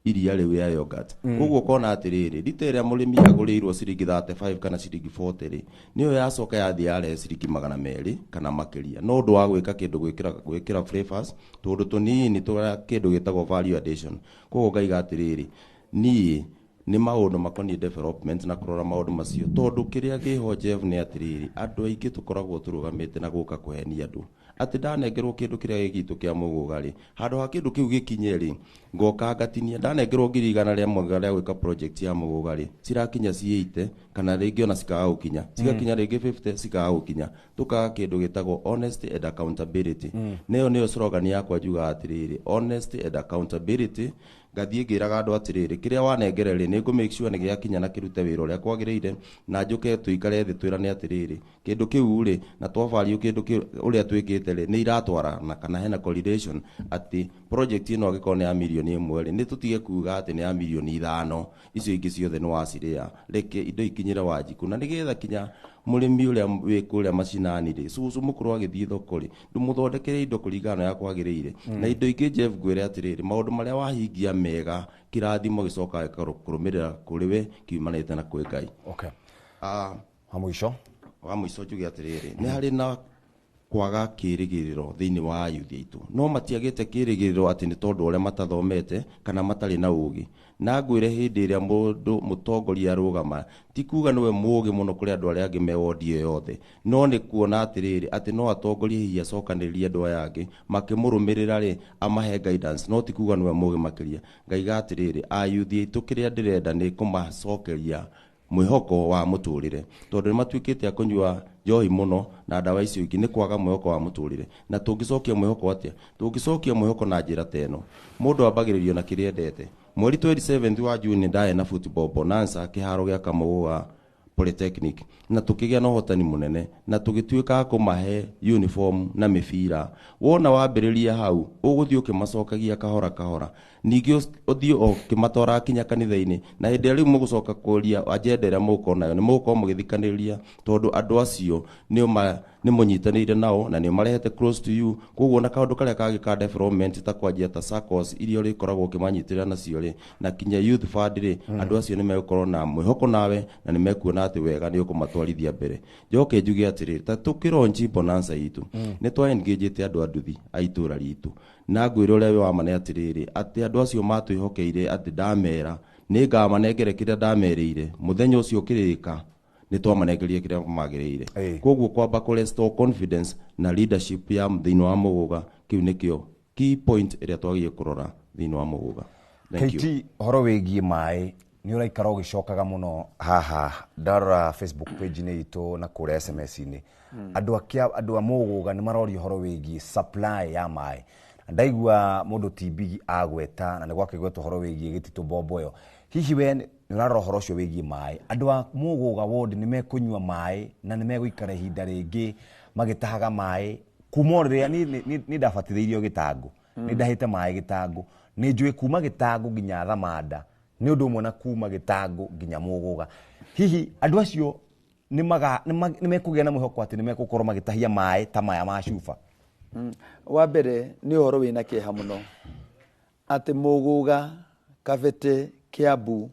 [SPEAKER 5] iria rĩu rĩa yogurt. Koguo ũkona atĩrĩrĩ rita ĩrĩa mũrĩmi agũrĩirwo ciringi 35 kana ciringi 40 rĩ, nĩyo yacoka yathiĩ yarehe ciringi 200 kana makĩria, no ũndũ wa gwĩka kĩndũ gwĩkĩra flavors tũndũ tũnini tũrĩa kĩndũ gĩtagwo value addition. Koguo ngaiga atĩrĩrĩ niĩ nĩ maũndũ makoniĩ development na kũrora maũndũ macio, tondũ kĩrĩa kĩho Jeff nĩ atĩrĩrĩ andũ aingĩ tũkoragwo tũrũgamĩte na gũka kũhenia andũ atĩ ndanengerwo kĩndũ kĩrĩa gĩgitũ kĩa Mũgũga rĩ, handũ ha kĩndũ kĩu gĩkinye rĩ, ngoka ngatinia. Ndanengerwo 100,000 rĩa gwĩka project ya Mũgũga rĩ, cirakinya ciĩite kana rĩngĩ ona cikaga gũkinya, cigakinya rĩngĩ 50 cikaga gũkinya. Tũkaga kĩndũ gĩtagwo honesty and accountability. Nĩyo nĩyo slogan yakwa, njugaga atĩrĩrĩ honesty and accountability. Ngathiĩ ngĩraga andũ atĩrĩrĩ kĩrĩa wanengere rĩ, nĩ ngũ make sure nĩ gĩakinya na kĩrute wĩra ũrĩa kwagĩrĩire, na njũke tũikare thĩ twĩrane atĩrĩrĩ kĩndũ kĩu rĩ, na twa value kĩndũ kĩu ũrĩa twĩkĩte rĩ, nĩ iratwarana kana hena correlation atĩ project ĩno angĩkorwo nĩ ya mirioni 1 rĩ, nĩ tũtige kuga atĩ nĩ ya mirioni 5, icio ingĩ ciothe nĩ wacirĩa, reke indo ikinyĩre Wanjikũ na nĩgetha kinya Mũrĩmi ũrĩa wĩ kũrĩa macinani rĩ, cũcũ mũkũrũ agĩthiĩ thoko rĩ, ndũmũthondekere indo kũringana na ũrĩa kwagĩrĩire. Na indo ingĩ Jeff ngwĩre atĩrĩrĩ, maũndũ marĩa wahingia mega, kĩrathimo gĩcokaga gĩkakũrũmĩrĩra kũrĩ we kiumanĩte na kwĩ Ngai.
[SPEAKER 1] Okay. Wa mũico?
[SPEAKER 5] Wa mũico njuge atĩrĩrĩ, nĩ harĩ na kwaga kĩrĩgĩrĩro thĩinĩ wa ayuthi aitũ, no matiagĩte kĩrĩgĩrĩro atĩ nĩ tondũ ũrĩa matathomete kana matarĩ na ũgĩ. Na ngwĩre hĩndĩ ĩrĩa mũndũ mũtongoria arũgama, ti kuga nĩwe mũgĩ mũno kũrĩ andũ arĩa angĩ me wondi ĩyo yothe, no nĩ kuona atĩrĩrĩ atĩ no atongorie hihi acokanĩrĩrie andũ aya angĩ makĩmũrũmĩrĩra rĩ, amahe guidance, no ti kuga nĩwe mũgĩ makĩria. Ngaiga atĩrĩrĩ, ayuthi aitũ kĩrĩa ndĩrenda nĩ kũmacokeria mwĩhoko wa mũtũrĩre, tondũ nĩ matuĩkĩte a kũnyua njohi mũno na ndawa icio ingĩ nĩ kwaga mwĩhoko wa mũtũrĩre. Na tũngĩcokia mwĩhoko atĩa? Tũngĩcokia mwĩhoko na njĩra ta ĩno, mũndũ ambagĩrĩrio na kĩrĩa endete. Mweri 27 wa June ndarĩ na football bonanza kĩharo gĩa Kamũgũga Polytechnic, na tũkĩgĩa na ũhotani mũnene na tũgĩtuĩka a kũmahe uniform na mĩbira. Wona wambĩrĩria hau, ũgũthiĩ ũkĩmacokagia kahora kahora, ningĩ ũthiĩ o ũkĩmatwaraga kinya kanitha-inĩ, na hĩndĩ ĩrĩa rĩu mũgũcoka kũria agenda ĩrĩa mũgũkorwo nayo, nĩ mũgũkorwo mũgĩthikanĩrĩria, tondũ andũ acio nĩ mũnyitanĩire nao na nĩ marehete close to you. Koguo na kaũndũ karĩa kangĩ ka development ta kwanjia ta SACCOs iria ũrĩkoragwo ũkĩmanyitĩrĩra nacio rĩ, na kinya youth fund rĩ, andũ acio nĩ megũkorwo na mwĩhoko nawe na nĩ mekuona atĩ wega nĩ ũkũmatwarithia mbere. Njoke njuge atĩrĩrĩ, ta tũkĩronji bonanza itũ, nĩ twa engage andũ a nduthi a itũra ritũ, na ngwĩre ũrĩa wĩ wa ma nĩ atĩrĩrĩ, atĩ andũ acio matwĩhokeire atĩ ndamera nĩ ngamanengere kĩrĩa ndamerĩire mũthenya ũcio ũkĩrĩka, nĩ twamanengerie kĩrĩa magĩrĩire. Koguo kwamba kũ restore confidence na leadership ya thĩinĩ wa Mũgũga, kĩu nĩkĩo key point ĩrĩa twagĩrĩire kũrora thĩinĩ wa Mũgũga. Thank you.
[SPEAKER 1] KT, ũhoro wĩgiĩ maĩ nĩ ũraikara ũgĩcokaga mũno haha, ndarora Facebook page-inĩ itũ na kũrĩa SMS-inĩ, andũ a Mũgũga nĩ maroria ũhoro wĩgiĩ supply ya maĩ. Ndaigua mũndũ ti Bigi agweta na nĩ gwakĩgwetwo ũhoro wĩgiĩ gĩtitũ bombo ĩyo. Hihi we nĩ ũrarora ũhoro ũcio wĩgiĩ maĩ? Andũ a Mũgũga ward nĩ mekũnyua maĩ na nĩ megũikara ihinda rĩngĩ magĩtahaga maĩ kuma o rĩrĩa niĩ ndabatithĩirio gĩtangũ, nĩ ndahĩte maĩ gĩtangũ, nĩ njũĩ kuma gĩtangũ nginya Thamanda nĩ ũndũ ũmwe na kuma gĩtangũ nginya Mũgũga. Hihi andũ acio nĩ mekũgĩa na mwĩhoko atĩ nĩ megũkorwo magĩtahia maĩ ta maya ma cuba?
[SPEAKER 3] Wa mbere nĩ ũhoro wĩna kĩeha mũno atĩ Mũgũga, Kabete, Kiambu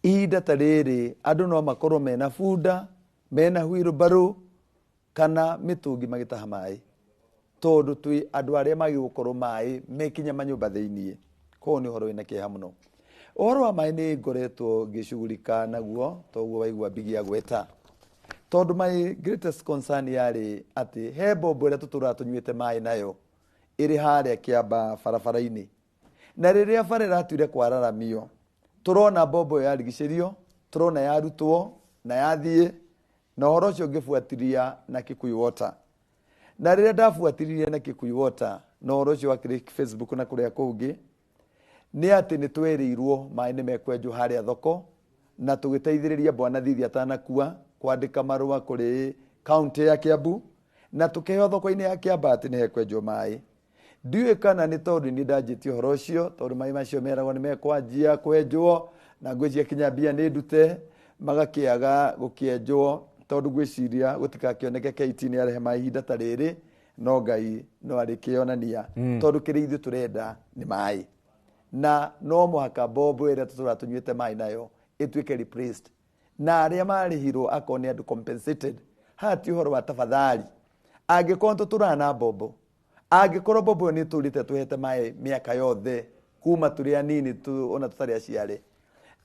[SPEAKER 3] ihinda ta rĩrĩ andũ no makorwo mena bunda, mena wheelbarrow kana mĩtũngi magĩtaha maĩ, tondũ twĩ andũ arĩa magĩrĩirwo gũkorwo maĩ mekinya manyũmba thĩiniĩ. Koguo nĩ ũhoro wĩna kĩeha mũno. Ũhoro wa maĩ nĩ ngoretwo ngĩcugurika naguo, toguo waigua Bigi agweta, tondũ my greatest concern yarĩ atĩ he mbombo ĩrĩa tũtũraga tũnyuĩte maĩ nayo ĩrĩ harĩa Kĩamba barabara-inĩ, na rĩrĩa bara ĩratuire kwararamio, tũrona mbombo ĩyo yarigicĩrio, tũrona yarutwo na yathiĩ, na ũhoro ũcio ngĩbuatĩria na Kikuyu Water. Na rĩrĩa ndabuatĩririe na Kikuyu Water na ũhoro ũcio wakĩrĩ Facebook na kũrĩa kũngĩ, nĩ atĩ nĩ twerĩirwo maĩ nĩ mekwenjwo harĩa thoko, na tũgĩteithĩrĩria Bwana Thithi atanakua kwandĩka marũa kũrĩ kaunti ya Kiambu, na tũkĩheo thoko-inĩ ya Kiamba atĩ nĩ hekwenjwo maĩ. Ndiũĩ kana nĩ tondũ niĩ ndanjĩtie ũhoro ũcio, tondũ maĩ macio meragwo nĩ mekwanjia kwenjwo, na ngwĩciria kinya mbia nĩ ndute, magakĩaga gũkĩenjwo, tondũ ngwĩciria gũtigakĩoneke KT nĩ arehe maĩ ihinda ta rĩrĩ, no Ngai no arĩkĩonania, tondũ kĩrĩa ithuĩ tũrenda nĩ maĩ, na no mũhaka mbombo ĩrĩa tũtũraga tũnyuĩte maĩ nayo ĩtuĩke replaced, na arĩa marĩhirwo akorwo nĩ andũ compensated. Haha ti ũhoro wa tafadhali, angĩkorwo tũtũraga na mbombo, angĩkorwo mbombo ĩyo nĩ ĩtũrĩte tũhete maĩ mĩaka yothe kuma tũrĩ anini ona tũtarĩ aciare,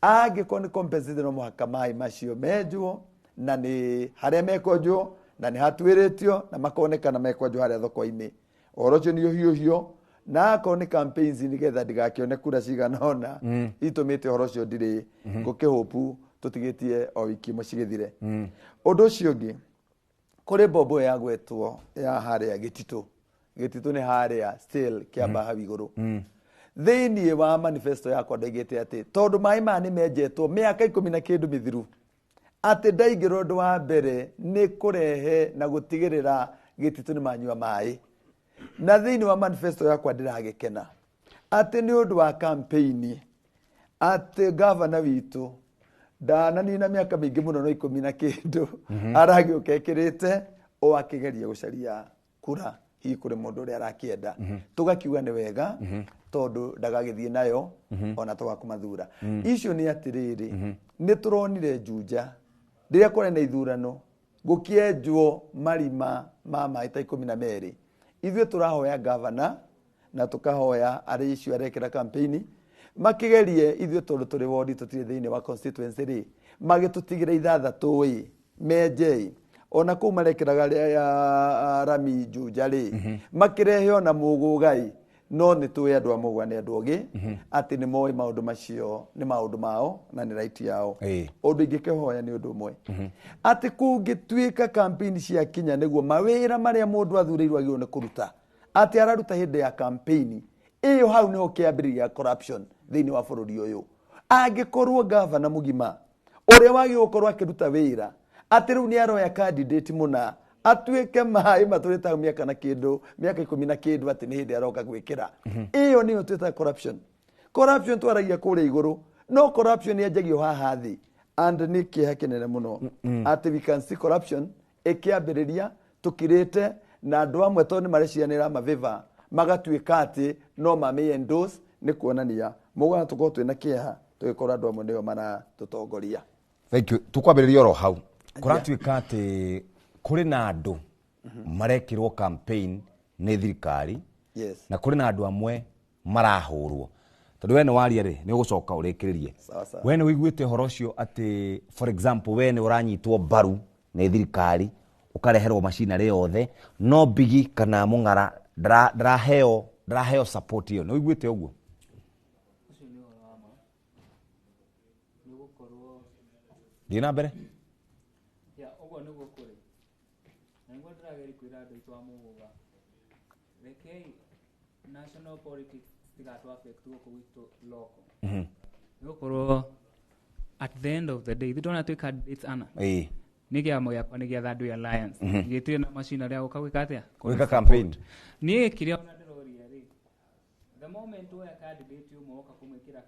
[SPEAKER 3] angĩkorwo nĩ compensated no mũhaka maĩ macio menjwo, na nĩ harĩa mekwenjwo, na nĩ hatuĩrĩtio, na makonekana mekwenjwo harĩa thoko-inĩ. Ũhoro ũcio nĩ ũhiũhio, na akorwo nĩ campaigns nĩgetha ndigakĩone kura cigana ũna itũmĩte ũhoro ũcio ndirĩ ngũkĩhũpu tũtigĩtie o wiki ĩmwe cigĩthire. Ũndũ ũcio ũngĩ, kũrĩ mbombo ĩyo yagwetwo ya harĩa Gĩtitũ. Gĩtitũ nĩ harĩa still Kĩamba hau igũrũ. Thĩiniĩ wa manifesto yakwa ndaigĩte atĩ tondũ maĩ maya nĩ menjetwo mĩaka ikũmi na kĩndũ mĩthiru, atĩ ndaingĩra ũndũ wa mbere nĩ kũrehe na gũtigĩrĩra Gĩtitũ nĩ manyua maĩ. Na thĩiniĩ wa manifesto yakwa ndĩragĩkena atĩ nĩ ũndũ wa campaign atĩ gavana witũ Ndananina mĩaka mĩingĩ mũno no 10 na kĩndũ aragĩũka ekĩrĩte o akĩgeria gũcaria kura hihi kũrĩ mũndũ ũrĩa arakĩenda. Tũgakiuga nĩ wega tondũ ndagagĩthiĩ nayo ona tũgakũmathura. Icio nĩ atĩrĩrĩ, nĩ tũronire Juja rĩrĩa kwarĩ na ithurano gũkĩenjwo marima ma maĩ ta 12. Ithuĩ tũrahoya gavana na tũkahoya arĩa icio arekĩra campaign makĩgerie ithuĩ tondũ tũrĩ wodi tũtirĩ thĩinĩ wa constituency rĩ, magĩtũtigĩra 6 ĩ menje ona kũu marekĩraga rami Juja rĩ, makĩrehe ona Mũgũgai. No nĩ tũĩ andũ a Mũgũga nĩ andũ ogĩ atĩ nĩ moĩ maũndũ macio nĩ maũndũ mao na nĩ right yao. Ũndũ ingĩkĩhoya nĩ ũndũ ũmwe, atĩ kũngĩtuĩka campaign ciakinya nĩguo mawĩra marĩa mũndũ athurĩirwo agĩrĩirwo nĩ kũruta atĩ araruta hĩndĩ ya campaign ĩyo, hau nĩho kĩambĩrĩria corruption thĩinĩ wa bũrũri ũyũ. Angĩkorwo gavana mũgima ũrĩa wagĩrĩirwo gũkorwo akĩruta wĩra atĩ rĩu nĩ aroya candidate mũna atuĩke maĩ matũrĩte hau mĩaka na kĩndũ, mĩaka 10 na kĩndũ, atĩ nĩ hĩndĩ aroka gwĩkĩra, ĩyo nĩyo twĩtaga corruption. Corruption twaragia kũrĩa igũrũ, no corruption yanjagio haha thĩ, and nĩ kĩeha kĩnene mũno atĩ we can see corruption ĩkĩambĩrĩria tũkirĩte na andũ amwe tondũ nĩ marecianĩra mavĩva magatuĩka atĩ no mamĩ endorse. Nĩ kuonania mũgana tũkorwo twĩna kĩeha tũgĩkorwo andũ amwe nĩo maratũtongoria.
[SPEAKER 1] Thank you. Tukwambĩrĩria oro hau. Kũratuĩka atĩ kũrĩ na andũ marekĩrwo campaign nĩ thirikari na kũrĩ na andũ amwe marahũrwo. Tondũ we nĩ waria rĩ, nĩ ũgũcoka ũrĩkĩrĩrie. We nĩ ũiguĩte ũhoro ũcio atĩ for example we nĩ ũranyitwo mbaru nĩ thirikari ũkareherwo macinarĩ yothe, no Bigi kana Mũng'ara ndaraheo support ĩyo. Nĩ ũiguĩte ũguo?
[SPEAKER 4] Ũcio nĩ ũhoro wa ma, nĩ gũkorwo
[SPEAKER 1] Thiĩ na mbere.
[SPEAKER 4] Ya, ũguo nĩguo kũrĩ, na nĩguo ndĩrageria kwĩra andũ aitũ a Mũgũga, rekei national politics citigatũ affect gũkũ gwitũ local, nĩ gũkorwo at the end of the day ithuĩ tũrona twĩ candidates ana. Nĩ kĩama gĩakwa nĩ gĩa Third Way Alliance, gĩtirĩ na macinarĩ ya gũka gwĩka atĩa?
[SPEAKER 1] Gwĩka campaign.
[SPEAKER 4] Niĩ kĩrĩa ona ndĩroria rĩ, the moment woya candidate ũmwe woka kũmwĩkĩra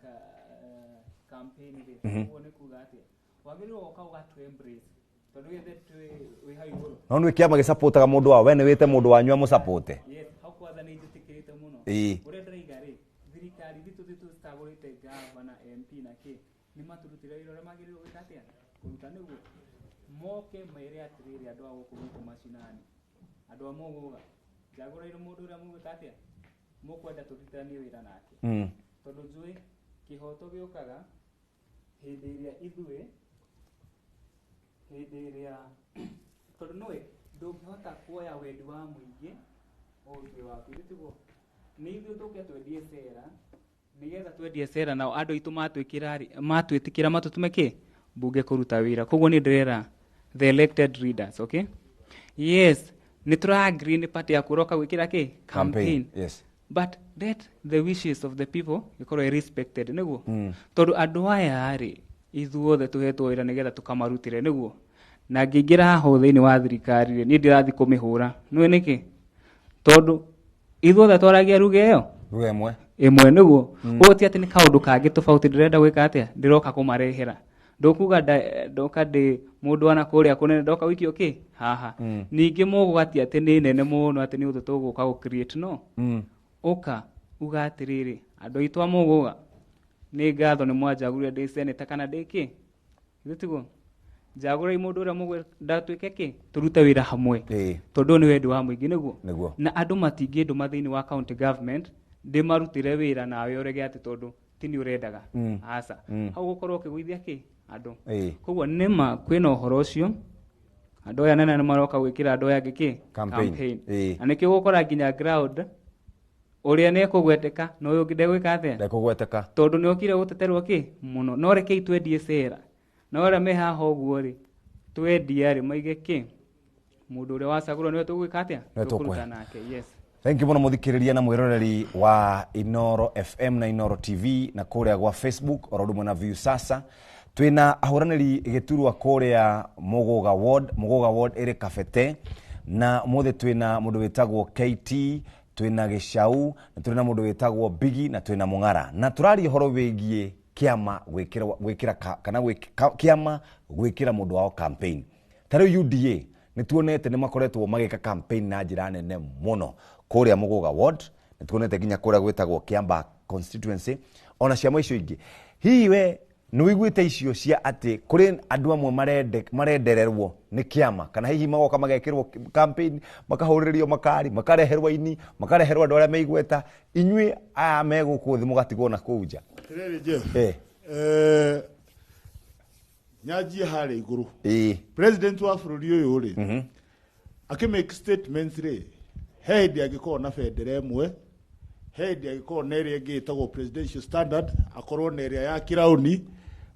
[SPEAKER 4] campaign rĩ, ũguo nĩ kuga atĩa? Wagĩrĩirwo gũka ũgatũ embrace tondũ gĩthe twĩ wĩ hau igũrũ.
[SPEAKER 1] No nĩ kĩama gĩsupportaga mũndũ wao, we nĩ wĩte mũndũ wanyu amũsupporte.
[SPEAKER 4] Yes, hau kwanza nĩ njĩtĩkĩrĩte mũno. Ũrĩa ndĩraiga rĩ, thirikari ithuĩ tũthiĩ tũcagũrĩte gavana, MP na kĩ, nĩ matũrutĩre wĩra ũrĩa magĩrĩirwo gwĩka atĩa? Kũruta, nĩguo moke mere atĩrĩrĩ, andũ a gũkũ gwitũ macinani, andũ a Mũgũga, njagũrĩire mũndũ ũrĩa mũgwĩka atĩa, mũkwenda tũrutithanie wĩra nake, tondũ njũĩ kĩhoto gĩũkaga hĩndĩ ĩrĩa ithuĩ, hĩndĩ ĩrĩa, tondũ nĩũĩ ndũngĩhota kuoya wendi wa mũingĩ ũũtue waku. Ithuĩ tiguo nĩ ithuĩ tũke twendie cera, nĩgetha twendie cera nao andũ aitũ matwĩkĩra rĩ, matwĩtĩkĩra matũtũme kĩ bunge kũruta wĩra. Koguo nĩ ndĩrera the elected leaders, okay, yes, nĩ tũra agree nĩ party yaku ũroka gwĩkĩra kĩ campaign, but let the wishes of the people ikorwo i respected, nĩguo tondũ andũ aya rĩ, ithuothe tũhetwo wĩra nĩgetha tũkamarutĩre, nĩguo na ngĩingĩra haha thĩinĩ wa thirikari rĩ, niĩ ndirathiĩ kũmĩhũra. Nĩũĩ nĩkĩ? Tondũ ithuothe twaragia ruga ĩyo
[SPEAKER 1] Ruga ĩmwe.
[SPEAKER 4] Ĩmwe, nĩguo ũguo ti atĩ nĩ kaũndũ kangĩ tofauti ndĩrenda gwĩka atĩa, ndĩroka kũmarehera. Ndũkuga ndoka ndĩ mũndũ ana kũrĩa kũnene, ndoka wiki kĩ haha. Ningĩ mũgũga ti atĩ nĩ nene mũno atĩ nĩ ũthũ tũgũka gũ create no ũka uga atĩrĩrĩ, andũ aitũ a Mũgũga, nĩ ngatho nĩ mwanjagũrire ndĩ senator kana ndĩ kĩ. Githĩ tiguo? Njagũrai mũndũ ũrĩa mũgwenda tuĩke kĩ, tũrute wĩra hamwe, tondũ ũyũ nĩ wendi wa mũingĩ, nĩguo. Na andũ matingĩndũma thĩinĩ wa county government ndĩmarutĩre wĩra nawe ũrege atĩ tondũ ti nĩ ũrendaga. Aca, hau gũkorwo ũkĩgũithia kĩ andũ. Koguo nĩma kwĩna ũhoro ũcio, andũ aya nene nĩ maroka gwĩkĩra andũ aya angĩ kĩ
[SPEAKER 1] Campaign.
[SPEAKER 4] Na nĩkĩo ũgũkora nginya ground ũrĩa nĩ ekũgweteka na ũyũ ũngĩ ndegwĩka atĩa?
[SPEAKER 1] Ndekũgweteka.
[SPEAKER 4] Tondũ nĩ okire gũteterwo kĩ mũno. No rekei twendie cera na arĩa me haha ũguo rĩ, twendia rĩ, maige kĩ mũndũ ũrĩa wacagũrwo nĩwe tũgwĩka atĩa?
[SPEAKER 1] Nĩwe
[SPEAKER 4] tũkũruta
[SPEAKER 1] tũkũhe.
[SPEAKER 4] nake, yes.
[SPEAKER 1] Thank you mũno mũthikĩrĩria na mwĩroreri wa Inoro FM na Inoro TV na kũrĩa gwa Facebook oro ũndũ ũmwe na Viusasa. Twĩna ahũranĩri gĩturwa kũrĩa Mũgũga Ward. Mũgũga Ward ĩrĩ Kabete, na ũmũthĩ twĩna mũndũ wĩtagwo KT, twĩna Gĩcau, na twĩna mũndũ wĩtagwo Bigi, na twĩna Mũng'ara, na tũraria ũhoro wĩgiĩ Kĩama gwĩkĩra kana kĩama gwĩkĩra mũndũ wao campaign. Ta rĩu UDA nĩ tuonete nĩ makoretwo magĩka campaign na njĩra nene mũno kũrĩa Muguga ward, nĩ tuonete nginya kũrĩa gwĩtagwo Kiambaa constituency, ona ciama icio ingĩ. Hihi we nĩ wĩiguĩte icio cia atĩ kũrĩ andũ amwe marendererwo nĩ kĩama, kana hihi magoka magekĩrwo campaign, makahũrĩrĩrio makari, makareherwo aini, makareherwo andũ arĩa meigweta, inyuĩ aya me gũkũ thĩ mũgatigwo na kũu nja?
[SPEAKER 2] Atĩrĩrĩ Jeff, nyanjie harĩa igũrũ. President wa bũrũri ũyũ rĩ, akĩ make statements rĩ, he hĩndĩ angĩkorwo na bendera ĩmwe, he hĩndĩ angĩkorwo na ĩrĩa ĩngĩ ĩtagwo presidential standard, akorwo na ĩrĩa ya kĩraũni,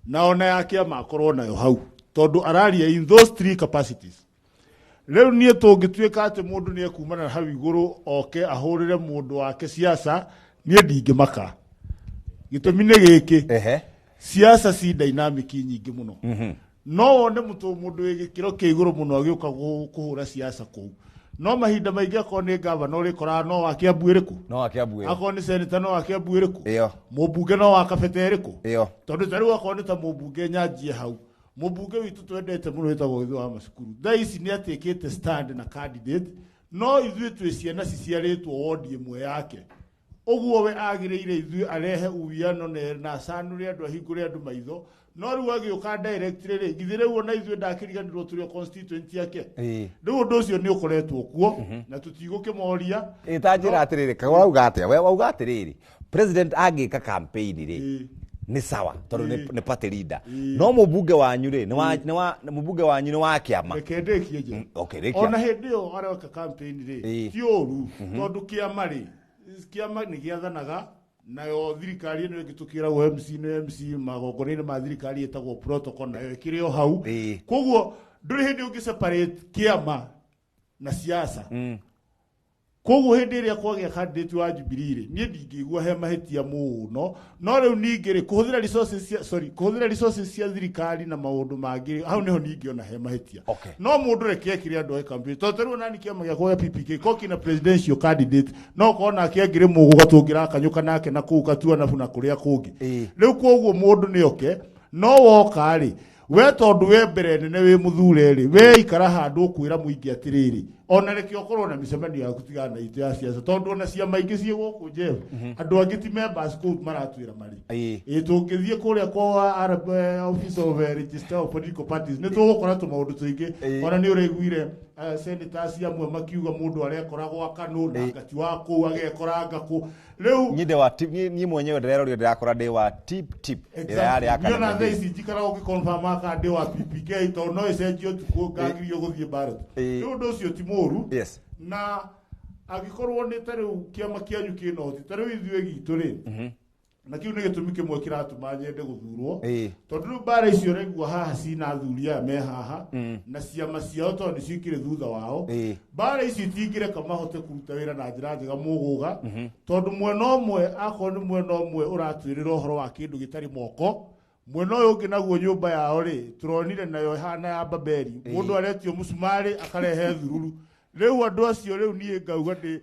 [SPEAKER 2] na ona ya kĩama akorwo nayo hau, tondũ araria in those three capacities. Rĩu niĩ tũngĩtuĩka atĩ mũndũ nĩ ekumana na hau igũrũ oke ahũrĩre mũndũ wake siasa, niĩ ndingĩmaka. Gĩtũmi nĩ gĩkĩ, siasa ci dynamic nyingĩ mũno. No wone mũndũ wĩ gĩkĩro kĩa igũrũ mũno agĩũka kũhũra siasa kũu. No mahinda maingĩ akorwo nĩ gavana ũrĩkoraga no wa Kiambu ĩrĩkũ,
[SPEAKER 1] no wa Kiambu ĩyo,
[SPEAKER 2] akorwo nĩ senator no wa Kiambu ĩrĩkũ, mũmbunge no wa Kabete ĩrĩkũ. Tondũ ta rĩu akorwo nĩ ta mũmbunge nyanjie hau, mũmbunge witũ twendete mũno wĩtagwo Gĩthĩ wa Macukuru, thaa ici nĩ atĩkĩte stand na candidate, no ithuĩ twĩ ciana ciciarĩtwo wodi ĩmwe yake. Ũguo we agĩrĩire ithuĩ arehe uwiano na acanũre andũ, ahingũre andũ maitho. No rĩu agĩũka directly rĩ, githĩ rĩu ona ithuĩ ndakĩriganĩrwo tũrĩ o constituent yake. Rĩu ũndũ ũcio nĩ ũkoretwo kuo na tũtigũkĩmoria.
[SPEAKER 1] Ta njĩra atĩrĩrĩ, kagũra auga atĩa? We wauga atĩrĩrĩ, president angĩka campaign rĩ nĩ sawa tondũ nĩ party leader, no mũmbunge wanyu rĩ mũmbunge wanyu nĩ wa kĩama.
[SPEAKER 2] Reke ndĩkie nje.
[SPEAKER 1] Okay, rĩkia.
[SPEAKER 2] Ona hĩndĩ ĩyo areka campaign rĩ, ti ũru, tondũ kĩama rĩ, kĩama nĩ gĩathanaga, nayo thirikari ĩno ĩngĩ tũkĩragwo MC nĩ MC magongona-inĩ ma thirikari ĩtagwo protocol, nayo ĩkĩrĩ o hau. Koguo ndũrĩ hĩndĩ ũngĩ separate kĩama na siasa. Koguo hĩndĩ ĩrĩa kwagĩa candidate wa Jubilee rĩ, niĩ ndingĩigua he mahĩtia mũno. No rĩu ningĩ rĩ, kũhũthĩra resources cia, sorry, kũhũthĩra resources cia thirikari na maũndũ mangĩ, hau nĩho ningĩona he mahĩtia. No mũndũ reke ekĩre andũ ake campaign. Tondũ ta rĩu nani kĩama gĩakwa gĩa PPK ko kĩna presidential candidate, no korwo nake angĩrĩ mũgũga tũngĩrakanyũka nake na kũu Katuanabu na kũrĩa kũngĩ. Rĩu koguo mũndũ nĩ oke, no woka rĩ, we tondũ we mbere nene wĩ mũthure rĩ, we ikara handũ ũkwĩra mũingĩ atĩrĩrĩ, ona reke ũkorwo na mĩcemanio yaku tigana na itũ ya siasa, tondũ ona ciama ingĩ ciĩ gũkũ Jeff, andũ angĩ ti members kũu maratwĩra marĩ. Ĩ tũngĩthiĩ kũrĩa kwa Office of Registrar of Political Parties, nĩ tũgũkora tũmaũndũ tũingĩ. Ona nĩ ũraiguire senators amwe makiuga mũndũ arekoragwo akanũ na ngati wa kũu agekora ngakũ. Rĩu
[SPEAKER 1] niĩ ndĩ wa tip, niĩ mwenyewe ndĩreroria ndĩrakora ndĩ wa tip tip. Ĩrĩa yarĩ ya
[SPEAKER 2] Niĩ ona
[SPEAKER 1] Kanene.
[SPEAKER 2] thaa ici njikaraga ũgĩconfirm aka ndĩ wa PPK, tondũ no ĩcenjio ũtukũ ngagirio gũthiĩ ballot. Rĩu ũndũ ũcio ti mũũru. Na angĩkorwo nĩ ta rĩu kĩama kĩanyu kĩna ũhoti, ta rĩu ithuĩ gitũ rĩ, na kĩu nĩ gĩtũmi kĩmwe kĩratũma nyende gũthurwo, tondũ rĩu mbara icio ũraigua haha cina athuri aya me haha na ciama ciao tondũ nĩcio ikĩrĩ thutha wao. Mbara icio itingĩreka mahote kũruta wĩra na njĩra njega mũgũga, tondũ mwena ũmwe akorwo nĩ mwena ũmwe ũratwĩrĩra ũhoro wa kĩndũ gĩtarĩ moko, mwena ũyũ ũngĩ naguo nyũmba yao rĩ, tũronire nayo ĩhana ya Babeli, mũndũ aretio mũcumarĩ akarehe thururu. Rĩu andũ acio rĩu niĩ ngauga ndĩ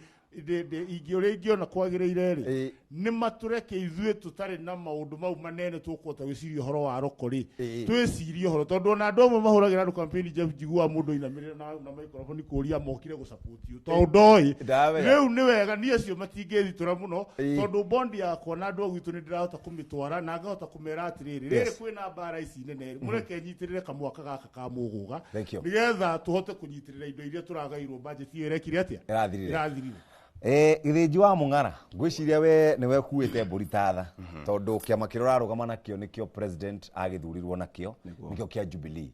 [SPEAKER 2] ũrĩa ingĩona kwagĩrĩire rĩ, nĩ matũreke ithuĩ tũtarĩ na maũndũ mau manene tũkũhota gwĩciria ũhoro wa roko rĩ, twĩcirie ũhoro, tondũ ona andũ amwe mahũragĩra andũ campaign Jeff, njiguaga mũndũ ainamĩrĩra na microphone kũũria mokire gũsupport you, tondũ ndoĩ. Rĩu nĩ wega niĩ acio matingĩthitũra mũno, tondũ bondi yakwa na andũ a gwitũ nĩ ndĩrahota kũmĩtwara na ngahota kũmera atĩrĩrĩ, rĩrĩ kwĩna mbara ici nene rĩ, mũreke nyitĩrĩre kamwaka gaka ka mũgũga, nĩgetha tũhote kũnyitĩrĩra indo iria tũragairwo budget ĩyo ĩrekire atĩa?
[SPEAKER 1] Ĩrathirire.
[SPEAKER 2] Ĩrathirire.
[SPEAKER 1] Gĩthĩnji wa Mũng'ara, ngwĩciria we nĩwe ũkuĩte mbũri ta tha, tondũ kĩama kĩrĩa ũrarũgama nakĩo nĩkĩo president agĩthurirwo nakĩo, nĩkĩo kĩa Jubilee.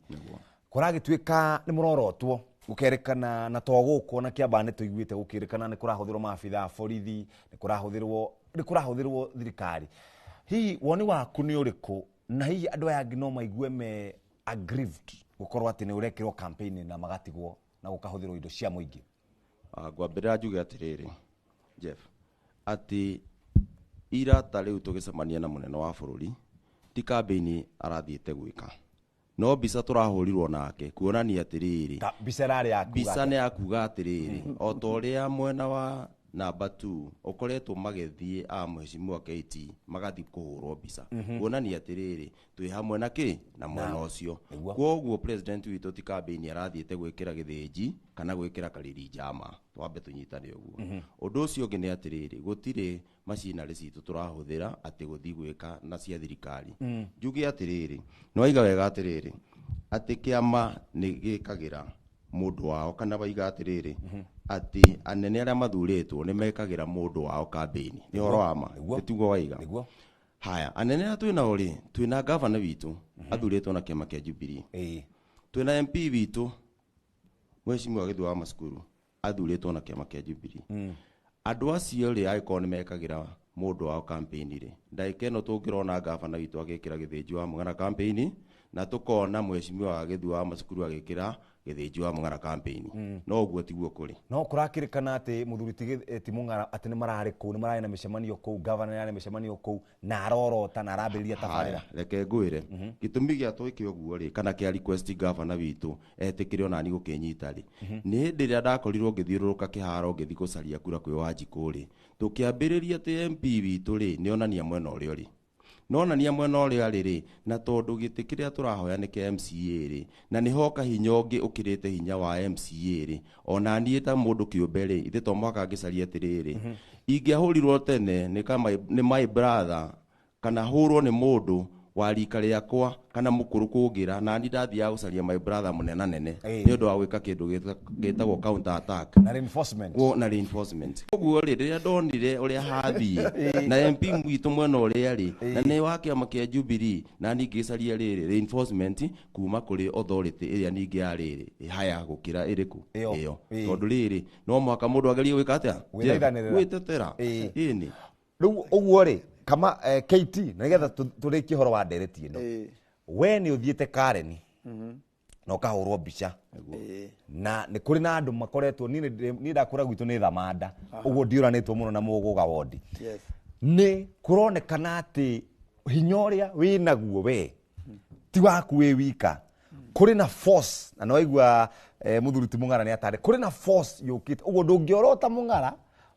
[SPEAKER 1] Kũragĩtuĩka nĩ mũrorotwo, gũkerĩkana na to gũkũ na Kiambaa nĩ tũiguĩte gũkĩrĩkana nĩ kũrahũthĩrwo maabitha a borithi, nĩ kũrahũthĩrwo thirikari. Hihi woni waku nĩ ũrĩkũ, na hihi andũ aya angĩ no maigue me aggrieved gũkorwo atĩ nĩ ũrekĩrwo campaign na magatigwo na gũkahũthĩrwo indo cia mũingĩ?
[SPEAKER 5] Ngwambĩrĩra njuge atĩrĩrĩ Jeff, atĩ ira ta rĩu tũgĩcemania na mũnene wa bũrũri, ti campaign arathiĩte gwĩka, no mbica tũrahũrirwo nake kuonania atĩrĩrĩ,
[SPEAKER 1] mbica ĩrarĩ ya kuga
[SPEAKER 5] mbica
[SPEAKER 1] atĩa?
[SPEAKER 5] nĩ ya kuga atĩrĩrĩ, o ta ũrĩa mwena wa Number 2, ũkoretwo magĩthiĩ a mheshimiwa KT magathiĩ kũhũrwo mbica kuonania atĩrĩrĩ twĩ hamwe na kĩ na mwena ũcio. Kwoguo president witũ ti campaign arathiĩte gwĩkĩra gĩthĩnji kana gwĩkĩra karĩri njama, twambe tũnyitane ũguo. Ũndũ ũcio ũngĩ nĩ atĩrĩrĩ, gũtirĩ macinarĩ citũ tũrahũthĩra atĩ gũthiĩ gwĩka na cia thirikari. Njuge atĩrĩrĩ, nĩ waiga wega atĩrĩrĩ atĩ kĩama nĩ gĩkagĩra mũndũ wao, kana waiga atĩrĩrĩ atĩ anene arĩa mathurĩtwo nĩ mekagĩra mũndũ wao campaign. Nĩ ũhoro wa ma, tiguo waiga? Haya, anene arĩa twĩnao rĩ, twĩna gavana witũ athurĩtwo na kĩama kĩa Jubilee. Twĩna MP witũ mheshimiwa Gĩthua wa Macukuru athurĩtwo na kĩama kĩa Jubilee. Andũ acio rĩ, angĩkorwo nĩ mekagĩra mũndũ wao campaign rĩ, ndagĩka ĩno tũngĩrona gavana witũ agĩkĩra gĩthĩnji wa Mũng'ara campaign, na tũkona mheshimiwa wa Gĩthua wa Macukuru agĩkĩra gĩthĩnji wa Mũng'ara campaign. No ũguo tiguo kũrĩ.
[SPEAKER 1] No kũrakĩrĩkana atĩ mũthuri ti Mũng'ara atĩ nĩ mararĩ kũu, nĩ mararĩ na mĩcemanio kũu, gavana nĩ arĩ na mĩcemanio kũu, na arorota na arambĩrĩria tabarĩra.
[SPEAKER 5] Reke ngwĩre, gĩtũmi gĩa twĩke ũguo rĩ, kana kĩa request gavana witũ etĩkĩre ona niĩ gũkĩnyita rĩ, nĩ hĩndĩ ĩrĩa ndakorirwo ngĩthiũrũrũka kĩharo ngĩthiĩ gũcaria kura kwĩ Wanjikũ rĩ, tũkĩambĩrĩria atĩ MP witũ rĩ, nĩ onania mwena ũrĩa ũrĩ. Nonania mwena ũrĩa arĩ rĩ, na tondũ gĩtĩ kĩrĩa tũrahoya nĩ kĩa MCA rĩ, na nĩ hoka hinya ũngĩ ũkĩrĩte hinya wa MCA rĩ, ona niĩ ta mũndũ kĩũmbe rĩ, ithe to mũhaka ngĩcarie atĩrĩrĩ, ingĩahũrirwo tene nĩ my brother, kana hũrwo nĩ mũndũ wa rika rĩakwa kana mũkũrũ kũngĩra, na niĩ ndathiaga gũcaria my brother mũnenanene nĩ ũndũ wa gwĩka kĩndũ gĩtagwo counter attack
[SPEAKER 1] na reinforcement.
[SPEAKER 5] Na reinforcement. Koguo rĩ, rĩrĩa ndonire ũrĩa hathiĩ na MP witũ mwena ũrĩa rĩ, na nĩ wa kĩama kĩa Jubilee, na niĩ ngĩcaria rĩrĩ reinforcement kuma kũrĩ authority ĩrĩa ningĩ ya rĩrĩ haya gũkĩra ĩrĩkũ ĩyo, tondũ rĩrĩ no mũhaka mũndũ agerie gwĩka atĩa, gwĩtetera. Ĩni
[SPEAKER 1] rĩu ũguo rĩ, kama KT, nĩgetha tũrĩkie ũhoro wa ndereti ĩno, we nĩ ũthiĩte Karen na ũkahũrwo mbica, na nĩ kũrĩ na andũ makoretwo, niĩ ndakũra gwitũ nĩ Thamanda, ũguo ndiũranĩtwo mũno na Mũgũga wondi. Nĩ kũronekana atĩ hinya ũrĩa wĩnaguo we ti waku wĩ wika, kũrĩ na force, na nĩwaigua mũthuri ti Mũng'ara nĩ atarĩ, kũrĩ na force yũkĩte, ũguo ndũngĩorota Mũng'ara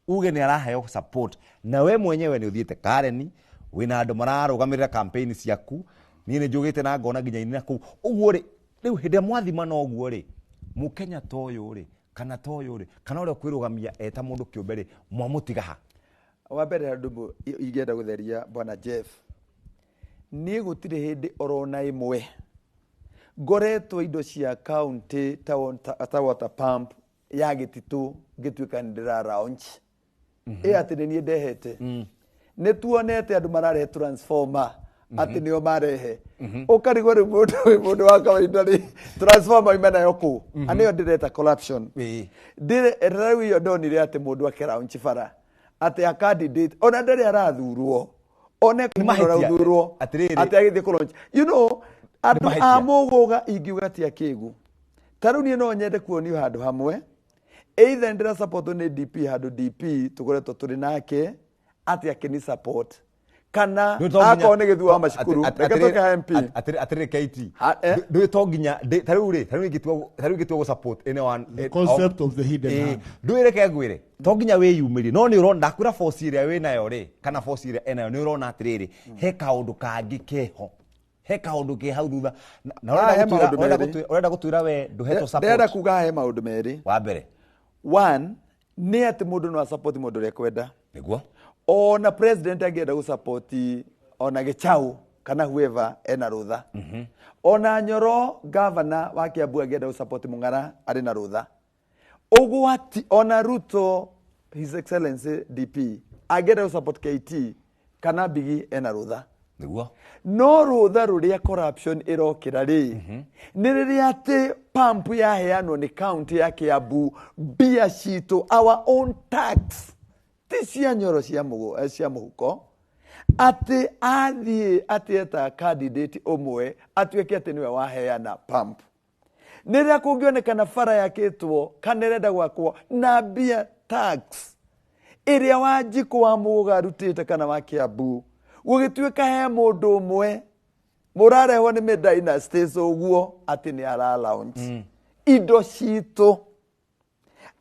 [SPEAKER 1] uge nĩ araheo support, na we mwenyewe nĩ ũthiĩte Karen, wĩna andũ mararũgamĩrĩra campaign ciaku, niĩ nĩ njũgĩte na ngona nginya inĩ kũu. Ũguo rĩ, rĩu hĩndĩ ĩrĩa mwathimana ũguo rĩ, mũkenya ta ũyũ rĩ, kana ta ũyũ rĩ, kana ũrĩa ũkwĩrũgamia eta mũndũ kĩũmbe rĩ, mwamũtiga ha?
[SPEAKER 3] Wa mbere andũ ingĩenda gũtheria bwana Jeff, niĩ gũtirĩ hĩndĩ orona ĩmwe ngoretwo indo cia county ta water pump ya gĩtitũ ngĩtuĩka nĩ ndĩra launch ĩ atĩ nĩ niĩ ndehete. Nĩ tuonete andũ mararehe transformer atĩ nĩo marehe, ũkarigwo rĩu mũndũ wa kawaida rĩ, transformer ima nayo kũ? Nĩyo ndĩreta corruption. Rĩu iyo ndonire atĩ mũndũ akĩraunch bara atĩ a candidate ona ndarĩ arathurwo, one arathurwo atĩ agĩthiĩ kũ-launch. You know, andũ a Mũgũga ingiuga ti akĩgu. Ta rĩu niĩ no nyende kuonio handũ hamwe, either ndĩra support nĩ DP handũ DP tũkoretwo tũrĩ nake atĩ akĩni support, kana akorwo nĩ Gĩthua wa Macukuru reke tũke MP
[SPEAKER 1] atĩrĩrĩ KT, ndũĩ to nginya ta rĩu rĩ, ta rĩu ingĩtua gũ support anyone,
[SPEAKER 2] the concept of the hidden hand,
[SPEAKER 1] ndũĩ reke ngwĩre to nginya wĩyumĩrie, no nĩ ũrona ndakwĩra force ĩrĩa wĩnayo rĩ, kana force ĩrĩa enayo, nĩ ũrona atĩrĩrĩ he kaũndũ kangĩ keho, he kaũndũ ke hau thutha, na ũrenda gũtwĩra we ndũhetwo support.
[SPEAKER 3] Ndĩrenda kuga he maũndũ merĩ.
[SPEAKER 1] Wa mbere,
[SPEAKER 3] one nĩ atĩ mũndũ no asupport mũndũ ũrĩa ekwenda,
[SPEAKER 1] nĩguo
[SPEAKER 3] ona president angĩenda gũsupport ona Gĩchau kana whoever ena rũtha, ona Nyoro governor wa Kiambu angĩenda gũsupport Mũng'ara arĩ na rũtha, ũgwati ona Ruto His Excellency DP angĩenda gũsupport KT kana Bigi ena rũtha,
[SPEAKER 1] nĩguo.
[SPEAKER 3] No rũtha rũrĩa corruption ĩrokĩra rĩ, nĩ rĩrĩa atĩ pump yaheanwo nĩ county ya Kiambu, mbia citũ, our own tax, ti cia Nyoro cia mũhuko, atĩ athiĩ atĩ eta candidate ũmwe atuĩke atĩ nĩwe waheana pump. Nĩ rĩrĩa kũngĩonekana bara yakĩtwo kana ĩrenda gwakwo na mbia tax ĩrĩa Wanjikũ wa Mũgũga arutĩte kana wa Kiambu, gũgĩtuĩka he mũndũ ũmwe mũrarehwo nĩ dynasties ũguo atĩ nĩ ara launch indo citũ.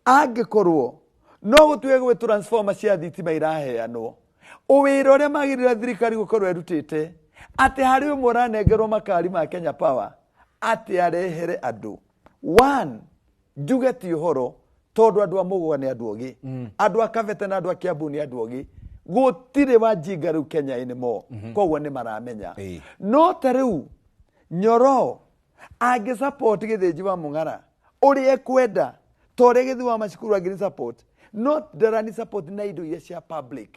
[SPEAKER 3] Angĩkorwo No gũtuĩke gwĩ transformer cia thitima iraheanwo, wĩra ũrĩa magĩrĩire thirikari gũkorwo ĩrutĩte atĩ harĩ ũmwe ũranengerwo makari ma Kenya Power atĩ arehere andũ. One, njuge ti ũhoro tondũ andũ a Mũgũga nĩ andũ ogĩ, andũ a Kabete na andũ a Kiambu nĩ andũ ogĩ, gũtirĩ wajinga rĩu Kenya anymore, koguo nĩ maramenya. No ta rĩu Nyoro angĩ support Gĩthĩnji wa Mũng'ara ũrĩa ekwenda, ta ũrĩa Gĩthii wa Macukuru angĩ support, no ndarani support na indo iria cia public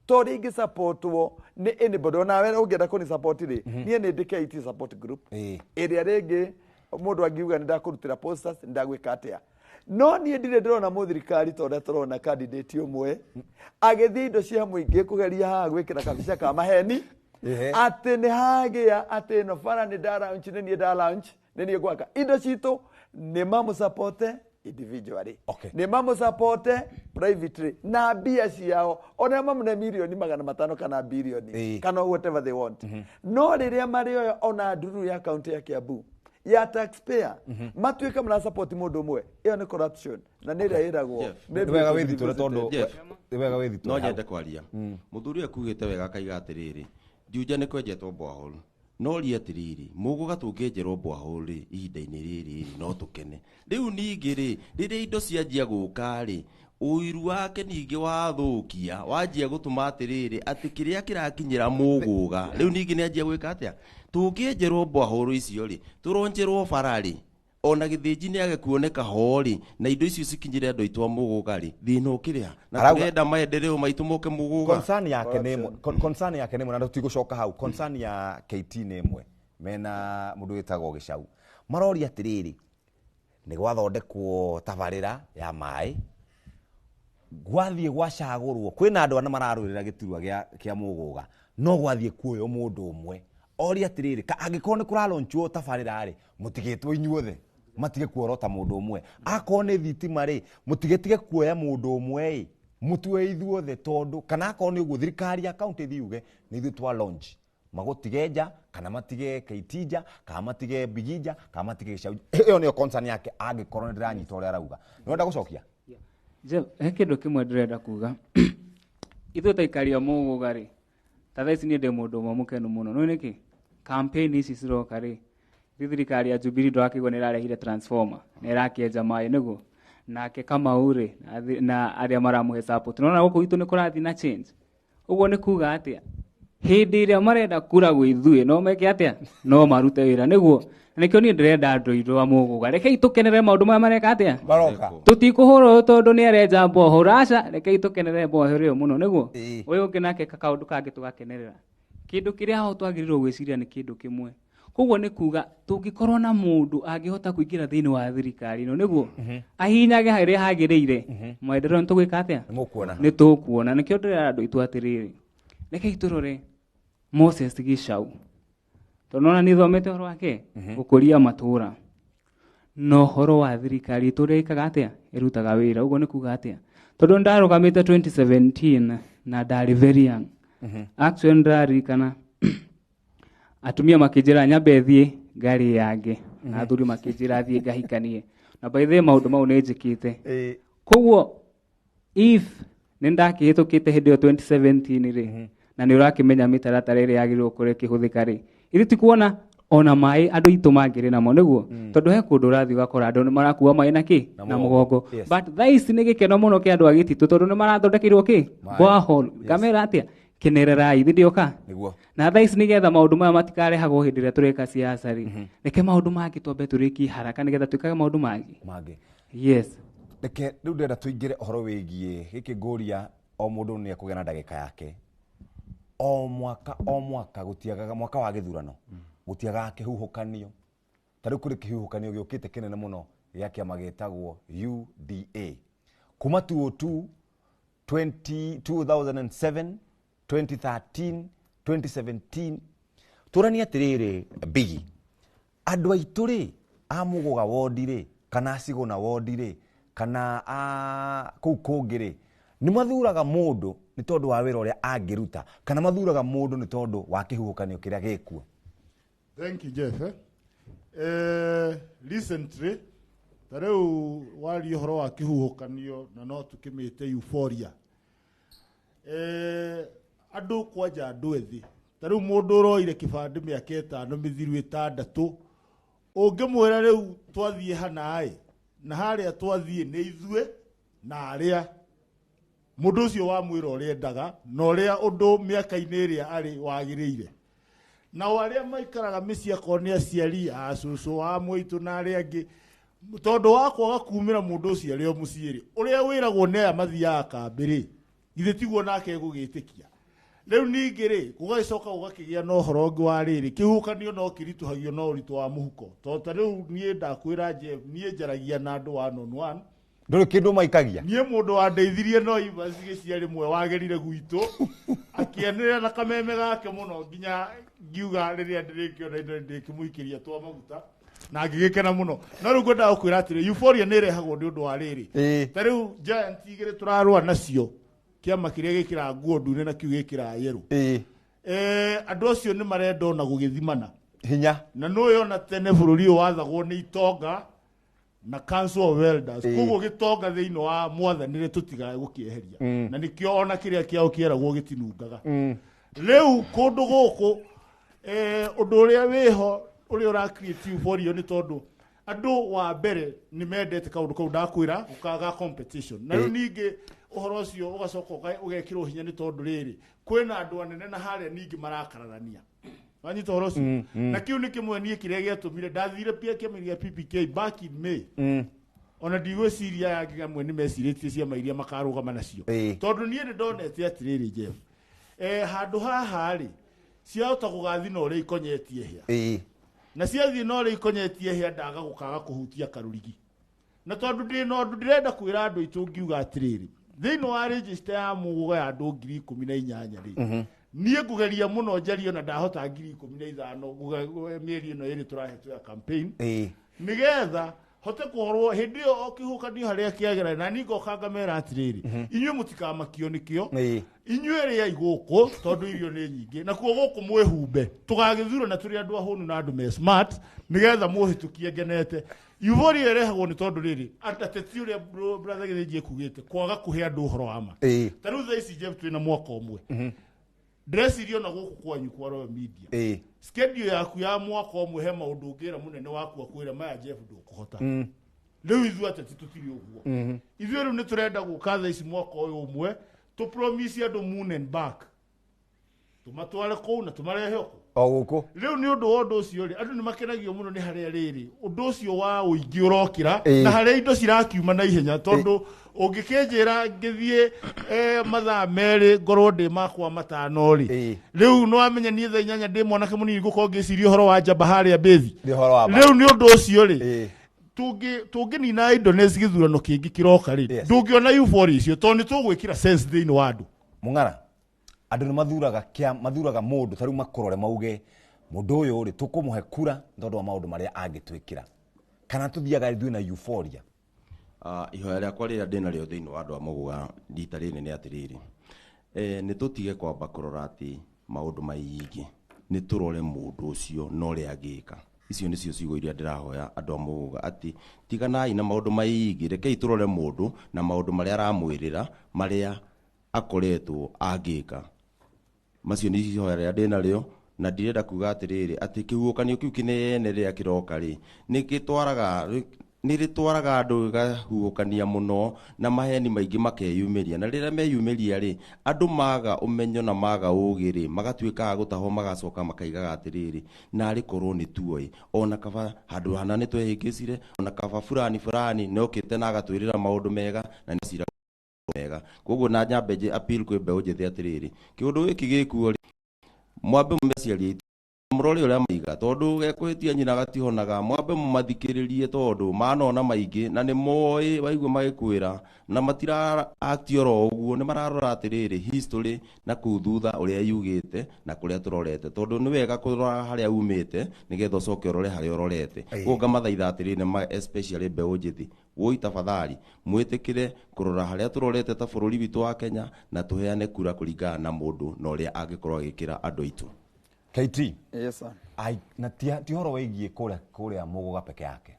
[SPEAKER 3] ta ũrĩa ingĩ supportwo nĩ anybody. Onawe ũngĩenda kũni support rĩ, niĩ nĩ ndĩ KT support group ĩrĩa rĩngĩ mũndũ angiuga nĩ ndakũrutĩra posters, nĩ ndagwĩka atĩa, no niĩ ndirĩ ndĩrona mũthirikari ta ũrĩa tũrona candidate ũmwe agĩthiĩ indo cia mũingĩ kũgeria haha gwĩkĩra kabica ka maheni atĩ nĩ hagĩa atĩ ĩno bara nĩ nda launch, nĩ niĩ nda launch, nĩ niĩ gwaka indo citũ. Nĩ mamũsupporte individually, nĩ mamũsupporte privately na mbia ciao, ona mamũne 500,000,000 kana birioni kana whatever they want. No rĩrĩa marĩoya ona ndururu ya kaunti ya Kiambu ya taxpayer matuĩke mara support mũndũ ũmwe, ĩyo nĩ corruption na nĩ ĩrĩa ĩragwo.
[SPEAKER 1] Nĩ wega wĩthitũre tondũ nĩ wega wĩthitũre.
[SPEAKER 5] No nyende kwaria. Mũthuri akugĩte wega akaiga atĩrĩrĩ, Juja nĩ kwenjetwo borehole, no ria atĩrĩrĩ, Mũgũga tũngĩenjerwo borehole rĩ ihinda-inĩ rĩrĩ rĩ no tũkene. Rĩu ningĩ rĩ, rĩrĩa indo cianjia gũka rĩ, ũiru wake ningĩ wathũkia wanjia gũtũma atĩrĩrĩ atĩ kĩrĩa kĩrakinyĩra Mũgũga rĩu ningĩ nĩanjia gwĩka atĩa. Tũngĩenjerwo borehole icio rĩ, tũronjerwo bara rĩ, ona Gĩthĩnji nĩage kuoneka ho rĩ, na indo icio cikinyĩre andũ aitũ a Mũgũga rĩ, thĩna ũkĩrĩ ha? Na tũrenda maendeleo maitũ moke Mũgũga.
[SPEAKER 1] Concern yake nĩ ĩmwe, concern yake nĩ ĩmwe, na tũtigũcoka hau. Concern ya KT nĩ ĩmwe, mena mũndũ wĩtagwo Gĩcau, maroria atĩrĩrĩ, nĩ gwathondekwo tabarĩra ya maĩ, gwathiĩ gwacagũrwo, kwĩna andũ ana mararũĩrĩra gĩturwa kĩa Mũgũga, no gwathiĩ kuoywo mũndũ ũmwe. Oria atĩrĩrĩ, angĩkorwo nĩ kũralonchwo tabarĩra rĩ, mũtigĩtwo inyuothe, matige kuorota mũndũ ũmwe. Akorwo nĩ thitima rĩ, mũtigetige kuoya mũndũ ũmwe ĩ, mũtue ithuothe, tondũ kana akorwo nĩ ũguo thirikari ya kaunti ĩthiĩ yuge nĩ ithuĩ twa launch, magũtige nja kana matige KT nja kana matige Bigi nja kana matige Gĩcau. Ĩyo nĩyo concern yake, angĩkorwo nĩ ndĩranyita ũrĩa arauga. Nĩ ũrenda gũcokia?
[SPEAKER 4] Jeff, he kĩndũ kĩmwe ndĩrenda kuga. Ithuĩ ta aikari a Mũgũga rĩ, ta thaa ici niĩ ndĩ mũndũ ũmwe mũkenu mũno. Nĩũĩ nĩkĩ? Campaign ici ciroka rĩ, thirikari ya Jubilee ndũrakĩigua nĩ ĩrarehire transformer, nĩ ĩrakĩenja maĩ nĩguo. Nake Kamau rĩ, na arĩa maramũhe support. Nĩwona gũkũ gwitũ nĩ kũrathiĩ na change. Ũguo nĩ kuga atĩa? Hĩndĩ ĩrĩa marenda kura gwĩ ithuĩ, no meke atĩa? No marute wĩra nĩguo. Nĩkĩo niĩ ndĩrenda andũ aitũ a Mũgũga. Rekei tũkenere maũndũ maya mareka atĩa?
[SPEAKER 1] Maroka.
[SPEAKER 4] Tũtikũhũrwo tondũ nĩ arenja borehole. Aca, rekei tũkenere borehole ĩyo mũno nĩguo. Ũyũ ũngĩ nake kaũndũ kangĩ tũgakenerera. Kĩndũ kĩrĩa ho twagĩrĩirwo gwĩciria nĩ kĩndũ kĩmwe. Koguo nĩ kuga tũngĩkorwo na mũndũ angĩhota kũingĩra thĩinĩ wa thirikari ĩno nĩguo ahihinyage harĩa hagĩrĩire, maendeleo nĩ tũgwĩka atĩa?
[SPEAKER 1] Nĩ
[SPEAKER 4] Nĩ tũkuona. Nĩkĩo ndĩrera andũ aitũ atĩrĩrĩ, rekei tũrore Moses Gĩcau, tondũ nĩwona nĩ thomete ũhoro wake gũkũria matũra na ũhoro wa thirikari itũ ũrĩa ĩkaga atĩa, ĩrutaga wĩra. Ũguo nĩ kuga atĩa? Tondũ ndarũgamĩte 2017 na ndarĩ very young. Actually ndĩraririkana atumia makĩnjĩra nyambe thiĩ ngarĩ yange, na athuri makĩnjĩra thiĩ ngahikanie, na by the way maũndũ mau nĩ njĩkĩte. Koguo if nĩ ndakĩhĩtũkĩte hĩndĩ ĩyo 2017 rĩ, na nĩ ũrakĩmenya mĩtaratara ĩrĩa yagĩrĩirwo gũkorwo ĩkĩhũthĩka rĩ, ithuĩ ti kuona ona maĩ andũ aitũ mangĩrĩ namo nĩguo, tondũ he kũndũ ũrathiĩ ũgakora andũ nĩ marakua maĩ na kĩ? Na mũgongo. But thaa ici nĩ gĩkeno mũno kĩa andũ a gĩtitũ tondũ nĩ marathondekeirwo kĩ? Borehole. Ngamera atĩa? Kenererai, thĩ ndĩoka. Na thaa ici nĩgetha maũndũ maya matikarehagwo hĩndĩ ĩrĩa tũreka siasa rĩ, reke maũndũ mangĩ twambe tũrĩkie haraka nĩgetha twĩkage maũndũ mangĩ. Yes.
[SPEAKER 1] Reke rĩu ndĩrenda tũingĩre ũhoro wĩgiĩ gĩkĩ ngũria o mũndũ nĩ ekũgĩa na ndagĩka yake. O mwaka o mwaka gũtiagaga mwaka wa gĩthurano, gũtiagaga kĩhuhũkanio. Ta rĩu kũrĩ kĩhuhũkanio gĩũkĩte kĩnene mũno gĩa kĩama gĩtagwo UDA. Kuma 2002, 2007, 2013, 2017, tũranie atĩrĩrĩ Bigi, andũ aitũ rĩ a Mũgũga wondi rĩ, kana a Cigũna wondi rĩ, kana a kũu kũngĩ rĩ, nĩ mathuraga mũndũ nĩ tondũ wa wĩra ũrĩa angĩruta, kana mathuraga mũndũ nĩ tondũ wa kĩhuhũkanio kĩrĩa gĩkuo?
[SPEAKER 2] Thank you, Jeff. Recently, Ta rĩu waria ũhoro wa kĩhuhũkanio na no tũkĩmĩte euphoria. Andũ kwanja andũ ethĩ, ta rĩu mũndũ ũroire kĩbandĩ mĩaka 5 mĩthiru 6, ũngĩmwĩra rĩu twathiĩ hanaĩ na harĩa twathiĩ nĩ ithuĩ na arĩa mũndũ ũcio wamwĩra ũrĩa endaga na ũrĩa ũndũ mĩaka-inĩ ĩrĩa arĩ wagĩrĩire. Nao arĩa maikaraga mĩciĩ akorwo nĩ aciari a cũcũ a mũitũ na arĩa angĩ, tondũ wa kwaga kumĩra mũndũ ũcio arĩ o mũciĩ rĩ, ũrĩa wĩragwo nĩ aya mathiaga kambĩ rĩ, githĩ tiguo nake egũgĩtĩkia. Rĩu ningĩ rĩ, gũgagĩcoka gũgakĩgĩa na ũhoro ũngĩ wa rĩrĩ, kĩhuhũkanio no kĩritũhagio na ũritũ wa mũhuko. Tondũ ta rĩu niĩ ndakwĩra Jeff, niĩ njaragia na andũ one on one.
[SPEAKER 1] Ndũrĩ kĩndũ maikagia.
[SPEAKER 2] Niĩ mũndũ wandeithirie no Evans gĩcia rĩmwe wagerire gwitũ, akĩanĩrĩra na kameme gake mũno nginya ngiuga rĩrĩa ndĩrĩkĩona indo ndĩkĩmũikĩria twa maguta na ngĩgĩkena mũno. No rĩu ngwendaga gũkwĩra atĩrĩ, euphoria nĩ ĩrehagwo nĩ ũndũ wa rĩrĩ. Ta rĩu giant igĩrĩ tũrarũa nacio, kĩama kĩrĩa gĩkĩraga nguo ndune na kĩu gĩkĩraga yerũ. Andũ acio nĩ marenda ona gũgĩthimana
[SPEAKER 1] hinya.
[SPEAKER 2] Na nĩũĩ ona tene bũrũri ũyũ wathagwo nĩ itonga na Council of Elders. Koguo gĩtonga thĩinĩ wa mwathanĩre tũtigae gũkĩeheria. Na nĩkĩo ona kĩrĩa kĩao kĩeragwo gĩtinungaga. Rĩu kũndũ gũkũ, ũndũ ũrĩa wĩho ũrĩa ũra create euphoria nĩ tondũ andũ wa mbere nĩ mendete kaũndũ kau ndakwĩra ga competition. Na rĩu ningĩ ũhoro ũcio ũgacoka ũgekĩrwo hinya nĩ tondũ rĩrĩ, kwĩna andũ anene na harĩa ningĩ marakararania. Wanyita ũhoro ũcio? Na kĩu nĩ kĩmwe niĩ kĩrĩa gĩatũmire ndathire pia kĩama gĩa PPK back in May. Ona ndigwĩciria aya angĩ amwe nĩ mecirĩtie ciama iria makarũgama nacio. Tondũ niĩ nĩ ndonete atĩrĩrĩ Jeff, handũ haha rĩ, ciahota gũgathiĩ na ũrĩa ikonyetie hĩa. Na ciathiĩ na ũrĩa ikonyetie hĩa ndaga gũkaga kũhutia karũrigi. Na tondũ ndĩ na ũndũ ndĩrenda kwĩra andũ aitũ ngiuga atĩrĩrĩ, thĩinĩ wa register ya Mũgũga ya andũ 18,000 rĩ, niĩ ngũgeria mũno njarie na ndahota 15,000 mĩeri ĩno ĩrĩ tũrahetwo ya campaign. Nĩgetha hote kũhorwo hĩndĩ ĩyo o kĩhuhũkanio harĩa kĩagera, na niĩ ngoka ngamera atĩrĩrĩ, inyuĩ mũtikamakio nĩkĩo, inyuĩ rĩai gũkũ tondũ irio nĩ nyingĩ, nakuo gũkũ mwĩhumbe, tũgagĩthura na tũrĩ andũ ahũnu na andũ me smart, nĩgetha mũhĩtũkie ngenete. Euphoria ĩrehagwo nĩ tondũ rĩrĩ, ateti ũrĩa brother Gĩthĩnji ekugĩte, kwaga kũhe andũ ũhoro wa ma. Ta rĩu thaa ici Jeff twĩna mwaka ũmwe. Ndĩreciria ona gũkũ kwanyu kwa Royal Media. Schedule yaku ya mwaka ũmwe he maũndũ ũngĩra mũnene waku akwĩra maya Jeff ndũkũhota. Rĩu ithuĩ ateti tũtirĩ ũguo. Ithuĩ rĩu nĩ tũrenda gũka thaa ici mwaka ũyũ ũmwe, tũ promise andũ moon and back. Tũmatware kũu na tũmarehe kũ.
[SPEAKER 1] O gũkũ.
[SPEAKER 2] Rĩu nĩ ũndũ wa ũndũ ũcio rĩ, andũ nĩ makenagio mũno nĩ harĩa rĩrĩ, ũndũ ũcio wa ũingĩ ũrokĩra, na harĩa indo cirakiuma na ihenya, tondũ ũngĩkĩnjĩra ngĩthiĩ, mathaa 2 ngorwo ndĩ makwa 5 rĩ. Rĩu nĩ wamenya niĩ thaa 8 ndĩ mwanake mũnini ngũkorwo ngĩciria ũhoro wa njamba harĩa mbĩthi.
[SPEAKER 1] Nĩ ũhoro wa ma.
[SPEAKER 2] Rĩu nĩ ũndũ ũcio rĩ, tũngĩnina indo nĩ gĩthurano kĩngĩ kĩroka rĩ, ndũngĩona euphoria icio tondũ nĩ tũgwĩkĩra sense thĩinĩ wa andũ.
[SPEAKER 1] Mũng'ara, andũ nĩ mathuraga kĩa, mathuraga mũndũ ta rĩu makũrore mauge mũndũ ũyũ rĩ tũkũmũhe kura tondũ wa maũndũ marĩa angĩtwĩkĩra, kana tũthiaga ithuĩ na euphoria.
[SPEAKER 5] Ihoya rĩakwa rĩrĩa ndĩnarĩo thĩinĩ wa andũ a Mũgũga rita rĩrĩ nĩ atĩrĩrĩ, nĩ tũtige kwamba kũrora atĩ maũndũ maingĩ, nĩ tũrore mũndũ ũcio na ũrĩa angĩka. Icio nĩcio ciugo iria ndĩrahoya andũ a Mũgũga atĩ tiganai na maũndũ maingĩ, rekei tũrore mũndũ na maũndũ marĩa aramwĩrĩra, marĩa akoretwo angĩka. Macio nĩ ihoya rĩrĩa ndĩnarĩo, na ndirenda kuga atĩrĩrĩ atĩ kĩhuhũkanio kĩu kĩnene rĩrĩa kĩroka rĩ, nĩ rĩtwaraga andũ gĩkahuhũkania mũno na maheni maingĩ makeyumĩria, na rĩrĩa meyumĩria rĩ, andũ maga ũmenyo na maga ũgĩ rĩ, magatuĩka a gũtahwo, magacoka makaigaga atĩrĩrĩ, narĩ korwo nĩ tuoĩ, ona kaba handũ hana nĩ twehĩngĩcire, ona kaba fulani fulani nĩ okĩte na agatwĩrĩra maũndũ mega na nĩ cira mega. Koguo na nyambe nje appeal kwĩ mbeũ njĩthĩ atĩrĩrĩ, kĩũndũ gĩkĩ gĩkuo rĩ, mwambe mũmeciarie itũ, mũrore ũrĩa maiga, tondũ gekũhĩtia nyina gatihonaga, mwambe mũmathikĩrĩrie tondũ manona maingĩ na nĩ moĩ waigua magĩkwĩra, na matira act oro ũguo, nĩ mararora atĩrĩrĩ history na kũu thutha ũrĩa yugĩte na kũrĩa tũrorete, tondũ nĩ wega kũrora harĩa umĩte nĩgetha ũcoke ũrore harĩa ũrorete. Koguo ngamathaitha atĩrĩrĩ, especially mbeũ njĩthĩ, woi tafadhali mwĩtĩkĩre kũrora harĩa tũrorete ta bũrũri witũ wa Kenya, na tũheane kura kũringana na mũndũ na ũrĩa angĩkorwo agĩkĩra andũ aitũ.
[SPEAKER 1] KT.
[SPEAKER 3] Yes sir.
[SPEAKER 1] Ai, na ti ũhoro wĩgiĩ kũrĩa Mũgũga peke yake.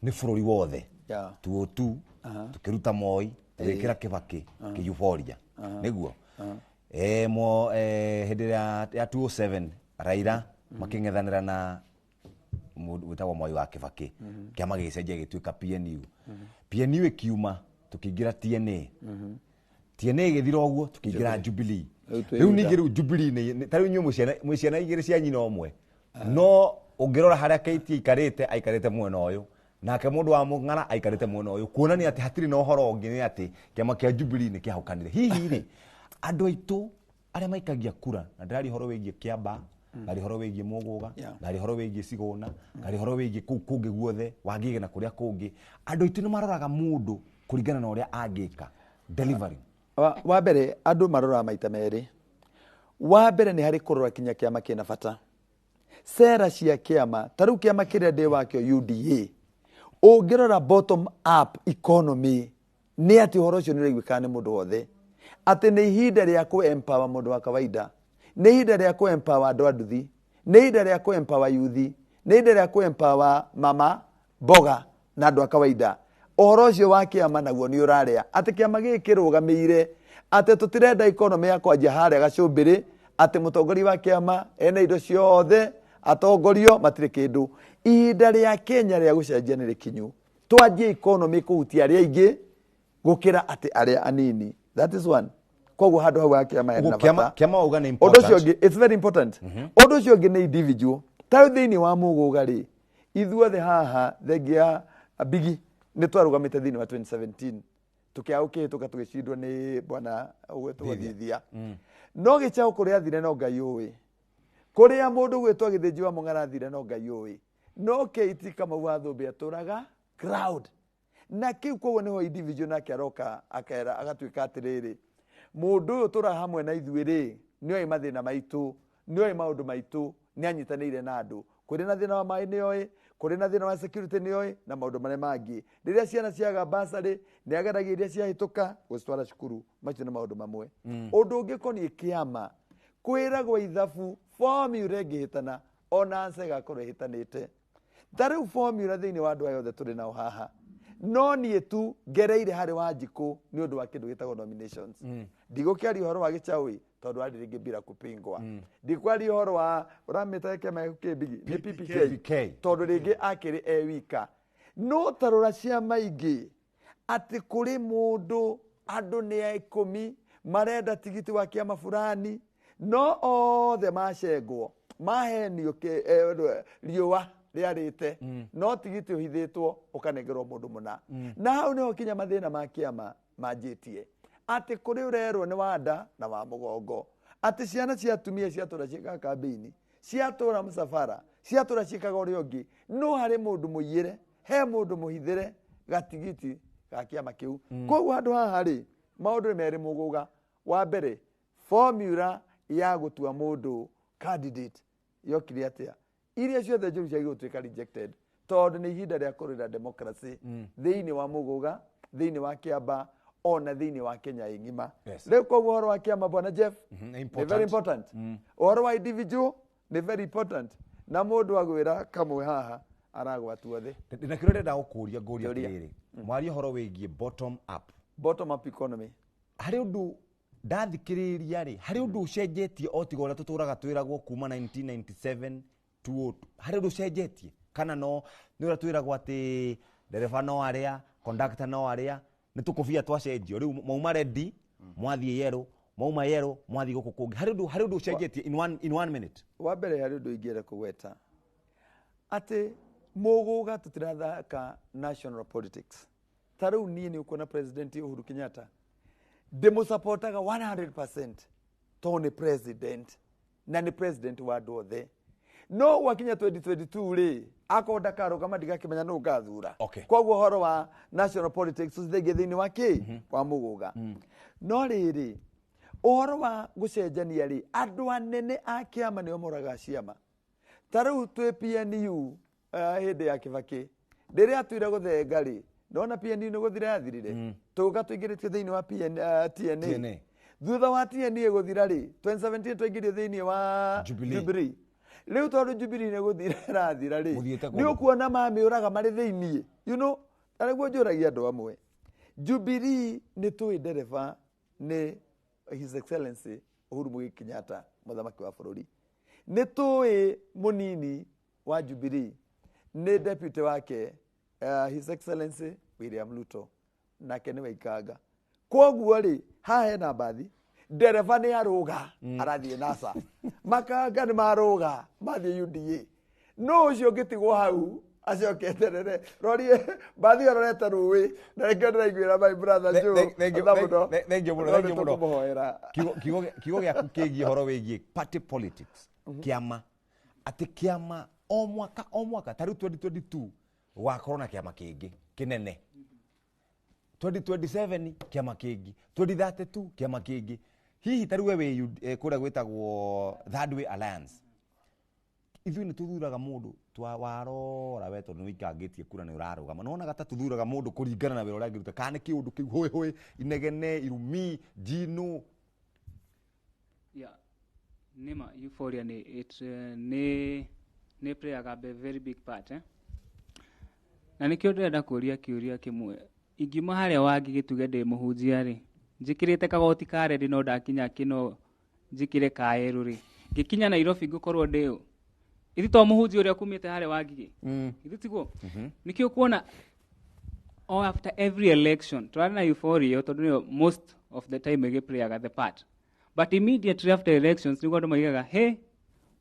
[SPEAKER 1] Nĩ bũrũri wothe. 202 tukiruta Moi tugikira Kibaki ki euphoria niguo mo hindi ya 207 Raila making'ethanĩra na mũndũ wĩtagwo Moi wa Kibaki kĩama gĩgĩcenjia gĩgĩtuĩka PNU. PNU ĩkiuma tukĩingĩra TNA. TNA ĩgĩthira ũguo tukĩingĩra Jubilee. Rĩu ningĩ rĩu Jubilee nĩ ta rĩu inyuĩ mwĩ ciana igĩrĩ cia nyina ũmwe, no ũngĩrora harĩa KT aikarĩte aikarĩte mwena ũyũ, nake mũndũ wa Mũng'ara aikarĩte mwena ũyũ, kuonania atĩ hatirĩ na ũhoro ũngĩ nĩ atĩ kĩama kĩa Jubilee nĩ kĩahũkanire. Hihi rĩ andũ aitũ arĩa maikagia kura, na ndĩraria ũhoro wĩgiĩ Kĩamba, ngaria ũhoro wĩgiĩ Mũgũga, ngaria ũhoro wĩgiĩ Cigũna, ngaria ũhoro wĩgiĩ kũu kũngĩ guothe, Wangige na kũrĩa kũngĩ, andũ aitũ nĩ maroraga mũndũ kũringana na ũrĩa angĩka delivery.
[SPEAKER 3] Wa mbere andũ maroraga maita merĩ. Wa mbere nĩ harĩ kũrora kinya kĩama kĩna bata, sera cia kĩama. Ta rĩu kĩama kĩrĩa ndĩ wakĩo UDA, ũngĩrora bottom up economy nĩ atĩ ũhoro ũcio nĩ ũraiguĩkaga nĩ mũndũ wothe, atĩ nĩ ihinda rĩa kũ empower mũndũ wa kawaida, nĩ ihinda rĩa kũ empower andũ a nduthi, nĩ ihinda rĩa kũ empower youth, nĩ ihinda rĩa kũ empower mama mboga na andũ a kawaida. Ũhoro ũcio wa kĩama naguo nĩ ũrarĩa atĩ kĩama gĩkĩ kĩrũgamĩire atĩ tũtirenda economy ya kwanjia harĩa gacũmbĩrĩ, atĩ mũtongoria wa kĩama ena indo ciothe, atongorio matirĩ kĩndũ. Ihinda rĩa Kenya rĩa gũcenjia nĩ rĩkinyu, twanjie economy kũhutia arĩa aingĩ gũkĩra atĩ arĩa anini. That is one. Koguo handũ hau ha kĩama hena bata.
[SPEAKER 1] Kĩama wauga nĩ important.
[SPEAKER 3] Ũndũ ũcio ũngĩ, it's very important. Ũndũ ũcio ũngĩ nĩ individual. Ta rĩu thĩinĩ wa Mũgũga rĩ, ithuothe haha thengia Bigi nĩ twarũgamĩte thĩinĩ wa 2017 tũkĩaga gũkĩhĩtũka tũgĩcindwo nĩ bwana ũgwĩtwo Thithia. No gĩcaũ kũrĩa athire no Ngai ũĩ, kũrĩa mũndũ gwĩtwo Gĩthĩnji wa Mũng'ara athire no Ngai ũĩ, no KT Kamau wa Thũmbĩ atũraga crowd na kĩu. Koguo nĩho individual nake aroka akera agatuĩka atĩrĩrĩ, mũndũ ũyũ tũra hamwe na ithuĩ rĩ, nĩoĩ mathĩna maitũ, nĩoĩ maũndũ maitũ, nĩ anyitanĩire na andũ. Kũrĩ na thĩna wa maĩ nĩoĩ, kũrĩ na thĩna wa security nĩoĩ, na maũndũ marĩa mangĩ. Rĩrĩa ciana ciaga basarĩ nĩ ageragia iria ciahĩtũka gũcitwara cukuru. Macio nĩ maũndũ mamwe. Ũndũ ũngĩ ũkoniĩ kĩama, kwĩragwo ithabu formula ĩngĩhĩtana ona answer ĩgakorwo ĩhĩtanĩte. Ta rĩu formula thĩinĩ wa andũ aya othe tũrĩ nao haha, no niĩ tu ngereire harĩ Wanjikũ nĩ ũndũ wa kĩndũ gĩtagwo nominations. Ndigũkĩaria ũhoro wa Gĩchaui tondũ arĩ rĩngĩ bila kupingwa. Ndikwaria ũhoro wa ũramĩta kĩama gĩaku kĩ Bigi nĩ PPK tondũ rĩngĩ akĩrĩ e wika. No tarora ciama ingĩ atĩ kũrĩ mũndũ andũ nĩ a 10 marenda tigiti wa kĩama fulani, no othe macengwo mahenio riũa rĩarĩte, no tigiti ũhithĩtwo ũkanengerwo mũndũ mũna. Na hau nĩho kinya mathĩna ma kĩama manjĩtie atĩ kũrĩ ũrerwo nĩ wa nda na wa mũgongo, atĩ ciana cia atumia ciatũra ciĩkaga kambĩini, ciatũra mũcabara, ciatũra ciĩkaga ũrĩa ũngĩ, no harĩ mũndũ mũiyĩre, he mũndũ mũhithĩre gatigiti ga kĩama kĩu. Koguo handũ haha rĩ, maũndũ nĩ merĩ Mũgũga. Wa mbere, formula ya gũtua mũndũ candidate yokire atĩa? Iria ciothe njũru ciagĩrĩirwo gũtuĩka rejected tondũ nĩ ihinda rĩa kũrũĩra democracy thĩinĩ wa Mũgũga, thĩinĩ wa Kĩamba, ona thĩinĩ wa Kenya ĩng'ima. Rĩu koguo ũhoro wa kĩama bwana Jeff nĩ very important. Ũhoro wa individual nĩ very important. Na mũndũ agwĩra kamwe haha aragwatua thĩ.
[SPEAKER 1] Na kĩrĩa ndĩrenda gũkũria ngũria atĩrĩrĩ, mwaria ũhoro wĩgiĩ bottom up.
[SPEAKER 3] Bottom up economy.
[SPEAKER 1] Harĩ ũndũ ndathikĩrĩria rĩ, harĩ ũndũ ũcenjetie o tiga ũrĩa tũtũraga twĩragwo kuma 1997 202, harĩ ũndũ ũcenjetie kana no nĩ ũrĩa twĩragwo atĩ ndereba no arĩa, conductor no arĩa, nĩ tũkũbia twacenjio rĩu mauma ready mwathiĩ yellow, mauma yellow mwathiĩ gũkũ kũngĩ. Harĩ ũndũ ũcenjetie in one minute.
[SPEAKER 3] Wa mbere harĩ ũndũ ingĩenda kũgweta atĩ Mũgũga tũtirathaka national politics. Ta rĩu niĩ nĩ ũkuona President Uhuru Kenyatta ndĩmũsupportaga 100% tondũ nĩ president na nĩ president wa andũ othe. No gwakinya 2022 rĩ, akorwo ndakarũgama ndigakĩmenya nũ ngathura. Koguo ũhoro wa national politics ũcithengie thĩinĩ wa kĩ wa Mũgũga. No rĩrĩ, ũhoro wa gũcenjania rĩ, andũ anene a kĩama nĩo moraga ciama. Ta rĩu twĩ PNU hĩndĩ ya Kibaki rĩrĩa atuire gũthenga rĩ, ndona PNU nĩ gũthira yathirire, tũgũka tũingĩrĩtio thĩinĩ wa TNA. Thutha wa TNA gũthira rĩ, 2017 twaingĩrio thĩinĩ wa Jubilee. Rĩu tondũ Jubilee nĩ gũthira ĩrathira rĩ, nĩ ũkuona mamĩũraga marĩ thĩiniĩ. You know, na nĩguo njũragia andũ amwe. Jubilee nĩ tũĩ ndereba nĩ His Excellency Uhuru Muigai Kenyatta, mũthamaki wa bũrũri. Nĩ tũĩ mũnini wa Jubilee nĩ deputy wake His Excellency William Ruto, nake nĩwe Ikanga. Kwoguo rĩ, haha hena mbathi, ndereba nĩ arũga arathiĩ NASA, makanga nĩ marũga mathiĩ UDA. No ũcio ũngĩtigwo hau acoke eterere rorie mbathi ĩyo ĩrorete rũĩ, na nĩkĩo ndĩraiguĩra my brother Joe tha mũno.
[SPEAKER 1] Thengiũ mũno,
[SPEAKER 3] No
[SPEAKER 1] thengiũ mũno.
[SPEAKER 3] nĩtũkũmũhoera.
[SPEAKER 1] Kiugo gĩaku kĩgiĩ ũhoro wĩgiĩ party politics, kĩama, atĩ kĩama o mwaka o mwaka, ta rĩu 2022 gũgakorwo na kĩama kĩngĩ kĩnene, 2027 kĩama kĩngĩ, 2032 kĩama kĩngĩ. Hihi ta rĩu we wĩ kũrĩa gwĩtagwo Third Way Alliance, ithuĩ nĩ tũthuraga mũndũ warora we tondũ nĩ wĩikangĩtie kura nĩ ũrarũgama, nĩwonaga ta tũthuraga mũndũ kũringana na wĩra ũrĩa angĩruta, kana nĩ kĩũndũ kĩu hũĩ hũĩ, inegene, irumi, njinũ?
[SPEAKER 4] Yeah, nĩma euphoria nĩ it nĩ playaga a very big part, eh? Na nĩkĩo ndĩrenda kũria kĩũria kĩmwe. Ingiuma harĩa Wangĩ gĩtuge ndĩ mũhunjia rĩ, njĩkĩrĩte kagoti ka rendi no ndakinya kĩno njĩkĩre ka yerũ rĩ, ngĩkinya Nairobi ngũkorwo ndĩ ũ? Ithi to mũhunjia ũrĩa kumĩte harĩa Wangigĩ? Ithi tiguo? Nĩkĩo kuona o after every election tũrarĩ na euphoria ĩyo, tondũ nĩyo most of the time ĩgĩplayaga the part, but immediately after elections nĩguo andũ maigaga he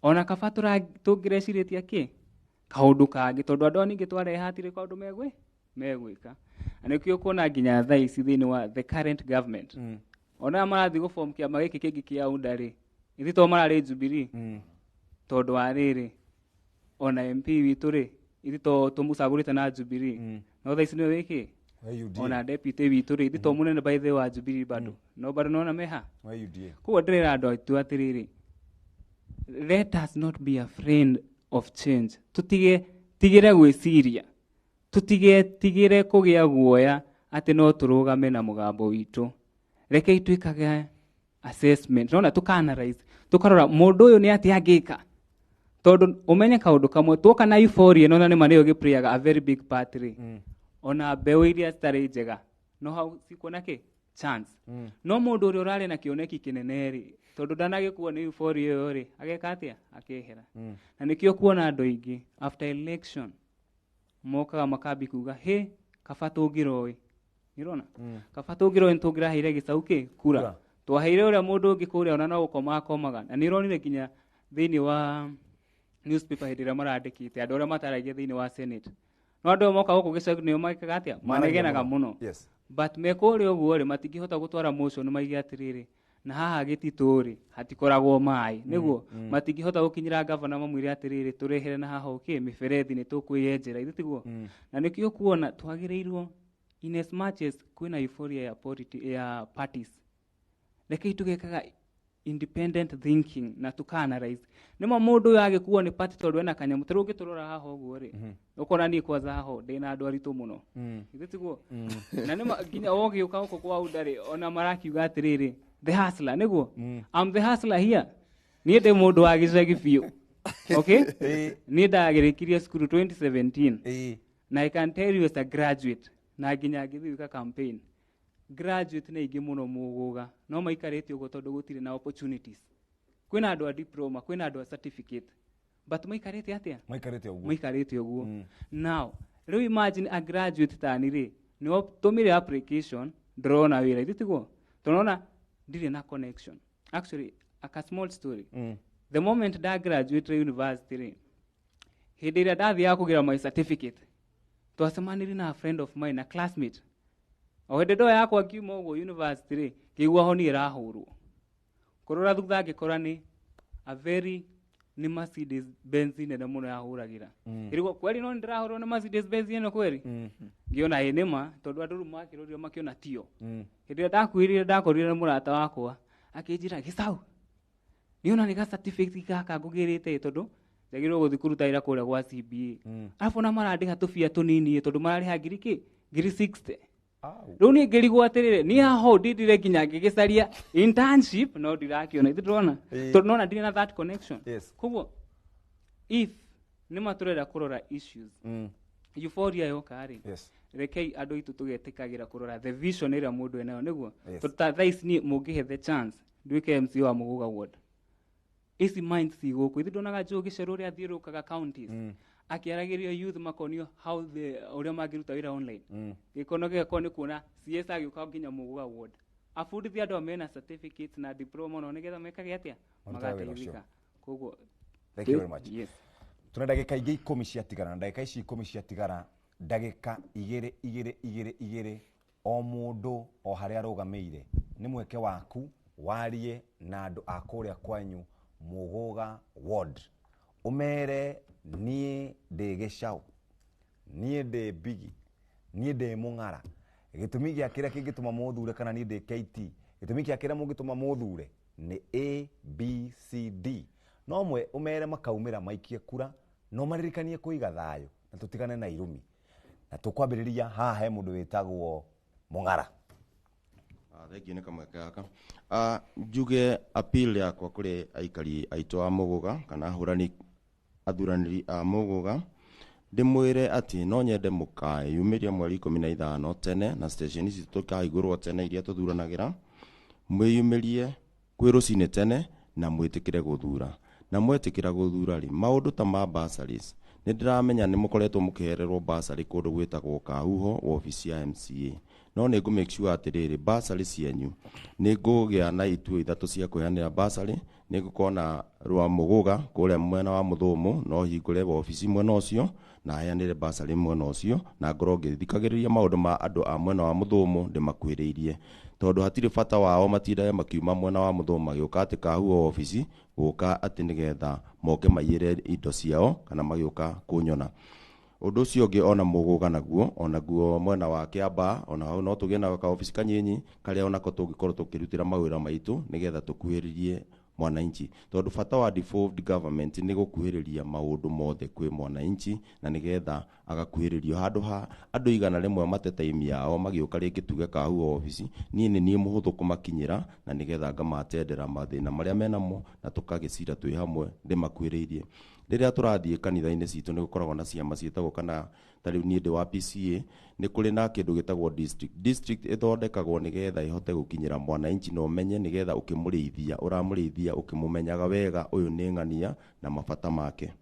[SPEAKER 4] ona kaba tũngĩrecirĩtie kĩ kaũndũ kangĩ, tondũ andũ aya ningĩ twarehe hatirĩ kaũndũ megwĩka. Na nĩkĩo kuona nginya thaa ici thĩinĩ wa the current government, ona aya marathiĩ gũform kĩama gĩkĩ kĩngĩ kĩa UNDA rĩ, ithuĩ to mararĩ Jubilee, tondũ wa rĩrĩ ona MP witũ rĩ, ithuĩ to tũmũcagũrĩte na Jubilee, no thaa ici nĩwe wĩkĩ ona deputy witũ rĩ, ithuĩ to mũnene by the way wa Jubilee bado, no bado nona meha
[SPEAKER 1] wa UDA.
[SPEAKER 4] Koguo ndĩrera andũ aitũ atĩrĩrĩ, let us not be afraid of change. Tutige tigĩre gwĩciria, tũtigetigĩre kũgĩa guoya atĩ no tũrũgame na mũgambo witũ. Rekei twĩkage assessment, nona tũka-analyze, tũkarora mũndũ ũyũ nĩ atĩa angĩka, tondũ ũmenye kaũndũ kamwe, tuoka na euphoria ĩno, na nĩma nĩyo ĩgĩplayaga a very big part rĩ, ona mbeũ iria citarĩ njega no hau cikuona kĩ chance. No mũndũ ũrĩa ũrarĩ na kĩoneki kĩnene rĩ, tondũ ndanagĩkuo nĩ euphoria ĩyo rĩ, ageka atĩa? Akehera. Na nĩkĩo kuona andũ aingĩ after election mokaga makambi kuga he kaba tũngĩroĩ, nĩũrona, kaba tũngĩroĩ nĩtũngĩraheire gĩcau kĩ kura, twaheire ũrĩa mũndũ ũngĩ kũrĩa ona no gũkoma akomaga. Na nĩũronire nginya thĩinĩ wa newspaper hĩndĩ ĩrĩa marandĩkĩte andũ arĩa mataragia thĩinĩ wa senate, no andũ aya moka gũkũ gĩcagi nĩo mekaga atĩa? Manegenaga mũno. But me kũrĩa ũguo rĩ, matingĩhota gũtwara motion maige atĩrĩrĩ, na haha gĩtitũ rĩ hatikoragwo maĩ, nĩguo matingĩhota gũkinyĩra gavana mamwĩre atĩrĩrĩ, tũrehere na haha ũkĩ mĩberethi nĩ tũkwĩyenjera, ithuĩ tiguo? Na nĩkĩo kuona twagĩrĩirwo, in as much as kwĩna euphoria ya ya parties, rekei tũgekaga independent thinking na tuka-analyze nĩma mũndũ ũyũ agĩkuo nĩ party tondũ ena kanyamũ. Ta rĩu ũngĩtũrora haha ũguo rĩ, ũkona niĩ kwanza haha ndĩna andũ aritũ mũno, ithuĩ tiguo? Na nĩma nginya wogĩũka gũkũ kwa UNDA rĩ, ona marakiuga atĩrĩrĩ, the hustler, nĩguo? I'm the hustler here. Niĩ ndĩ mũndũ wa gĩcagi biũ, okay? Niĩ ndagĩrĩkirie cukuru 2017, na I can tell you as a graduate, na nginya ngĩthiĩ gwĩka campaign, graduate nĩ aingĩ mũno mũgũga no maikarĩte ũguo tondũ gũtirĩ na opportunities. Kwĩna andũ a diploma, kwĩna andũ a certificate, but maikarĩte atĩa?
[SPEAKER 1] Maikarĩte ũguo.
[SPEAKER 4] Maikarĩte ũguo. Now rĩu imagine a graduate tani rĩ, nĩ tũmire application, ndĩrona wĩra, ithuĩ tiguo? Tũrona ndirĩ na connection. Actually, a small story, the moment nda graduate university rĩ, hĩndĩ ĩrĩa ndathiaga kũgĩra my certificate, twacemanirie na a friend of mine, a classmate. O hĩndĩ ndo yakwa ngiuma ũguo university rĩ, ngĩigua honi ĩrahũrwo, kũrora thutha ngĩkora nĩ a very nĩ Mercedes Benz nene mũno yahũragĩra. Ĩrigwo kweri no nĩndĩrahũrwo nĩ Mercedes Benz ĩno kweri? Ngĩona ĩ nĩma, tondũ andũ rĩu makĩrorire makĩona tio. Hĩndĩ ĩrĩa ndakuhĩrĩire, ndakorire nĩ mũrata wakwa, akĩnjĩra, "Gĩcau, niona nĩ ga certificate gaka ngũgĩrĩte, tondũ njagĩrĩirwo gũthiĩ kũruta wĩra kũrĩa gwa CBA, arabu ona marandĩha tũbia tũnini, tondũ mararĩha ngiri kĩ, ngiri 60." Rĩu niĩ ngĩrigwo atĩrĩrĩ, niĩ haha ũũ ndindire nginya ngĩgĩcaria internship no ndirakĩona. Ithuĩ ndĩrona tondũ nona ndirĩ na that connection. Koguo If nĩ ma tũrenda kũrora issues, euphoria yoka rĩ, rekei andũ aitũ tũgetĩkagĩra kũrora the vision ĩrĩa mũndũ enayo nĩguo. Tondũ ta thaa ici niĩ mũngĩhe the chance nduĩke MCA wa Muguga ward, ici minds ci gũkũ ithuĩ ndonaga Joe Gĩcerũ ũrĩa athiũrũrũkaga counties akĩaragĩria youth, makonio how the ũrĩa mangĩruta wĩra online. Gĩkono gĩgakorwo nĩ kuona CS agĩũka nginya Muguga ward abundithia andũ mena certificates na diploma no nĩgetha mekage atĩa?
[SPEAKER 1] Marutaga wĩra ũcio.
[SPEAKER 4] Magateithĩka koguo.
[SPEAKER 1] Thank you very much.
[SPEAKER 4] Yes.
[SPEAKER 1] Tuna ndagĩka ingĩ 10 ciatigara, na ndagĩka ici 10 ciatigara, ndagĩka 2 2 2 2 o mũndũ o harĩa arũgamĩire, nĩ mweke waku warie na andũ a kũrĩa kwanyu Muguga ward, ũmere niĩ ndĩ Gĩcaũ, niĩ ndĩ Bigi, niĩ ndĩ Mũng'ara, gĩtũmi gĩa kĩrĩa kĩngĩtũma mũthure, kana niĩ ndĩ KT, gĩtũmi kĩa kĩrĩa mũngĩtũma mũthure nĩ A B C D. No mwe ũmere makaumĩra maikie kura, no maririkanie kũiga thayũ na tũtigane na irumi. Na tũkwambĩrĩria haha he mũndũ wĩtagwo Mũng'ara.
[SPEAKER 5] Thank you nĩ kamweke gaka. Njuge appeal yakwa kũrĩ aikari aitũ a Muguga kana ahũrani athuranĩri a Muguga, ndĩmwĩre atĩ no nyende mũkeyumĩria mweri 15 tene na station ici tũkahingũrwo tene iria tũthuranagĩra, mwĩyumĩrie kwĩ rũcinĩ tene na mwĩtĩkĩre gũthura. Na mwetĩkĩra gũthura rĩ, maũndũ ta ma bursaries, nĩ ndĩramenya nĩ mũkoretwo mũkĩhererwo bursary kũndũ gwĩtagwo Kahuho wabici ya MCA, no nĩ ngũ make sure atĩrĩrĩ, bursary cianyu nĩ ngũgĩa na ituo 3 cia kũheanĩra bursary. Nĩ ngũkorwo na rwa Muguga kũrĩa mwena wa Mũthũmũ, no hingũre wabici mwena ũcio na heanĩre bursary mwena ũcio, na ngorwo ngĩthikagĩrĩria maũndũ ma andũ a mwena wa Mũthũmũ ndĩmakuhĩrĩirie, tondũ hatirĩ bata wao matindage makiuma mwena wa Mũthũmũ magĩũka atĩ Kahuho wabici gũka atĩ nĩgetha moke maiyĩre indo ciao kana magĩũka kũnyona. Ũndũ ũcio ũngĩ, ona Muguga naguo, onaguo mwena wa Kĩambaa, ona hau no tũgĩe na kaobici kanyinyi karĩa onako tũngĩkorwo tũkĩrutĩra mawĩra maitũ nĩgetha tũkuhĩrĩrie mwananchi, tondũ bata wa devolved government nĩ gũkuhĩrĩria maũndũ mothe kwĩ mwananchi, na nĩgetha agakuhĩrĩrio handũ ha andũ 100 mate time yao magĩũka rĩngĩ tuge Kahuho wabici, niĩ nĩ niĩ mũhũthũ kũmakinyĩra na nĩgetha ngamatendera mathĩna marĩa menamo na tũkagĩcira twĩ hamwe ndĩmakuhĩrĩirie. Rĩrĩa tũrathiĩ kanitha-inĩ citũ nĩ gũkoragwo na ciama ciĩtagwo, kana ta rĩu niĩ ndĩ wa PCA, nĩ kũrĩ na kĩndũ gĩtagwo district. District ĩthondekagwo nĩgetha ĩhote gũkinyĩra mwananchi na ũmenye, nĩgetha ũkĩmũrĩithia ũramũrĩithia ũkĩmũmenyaga wega, ũyũ nĩ ng'ania na mabata make.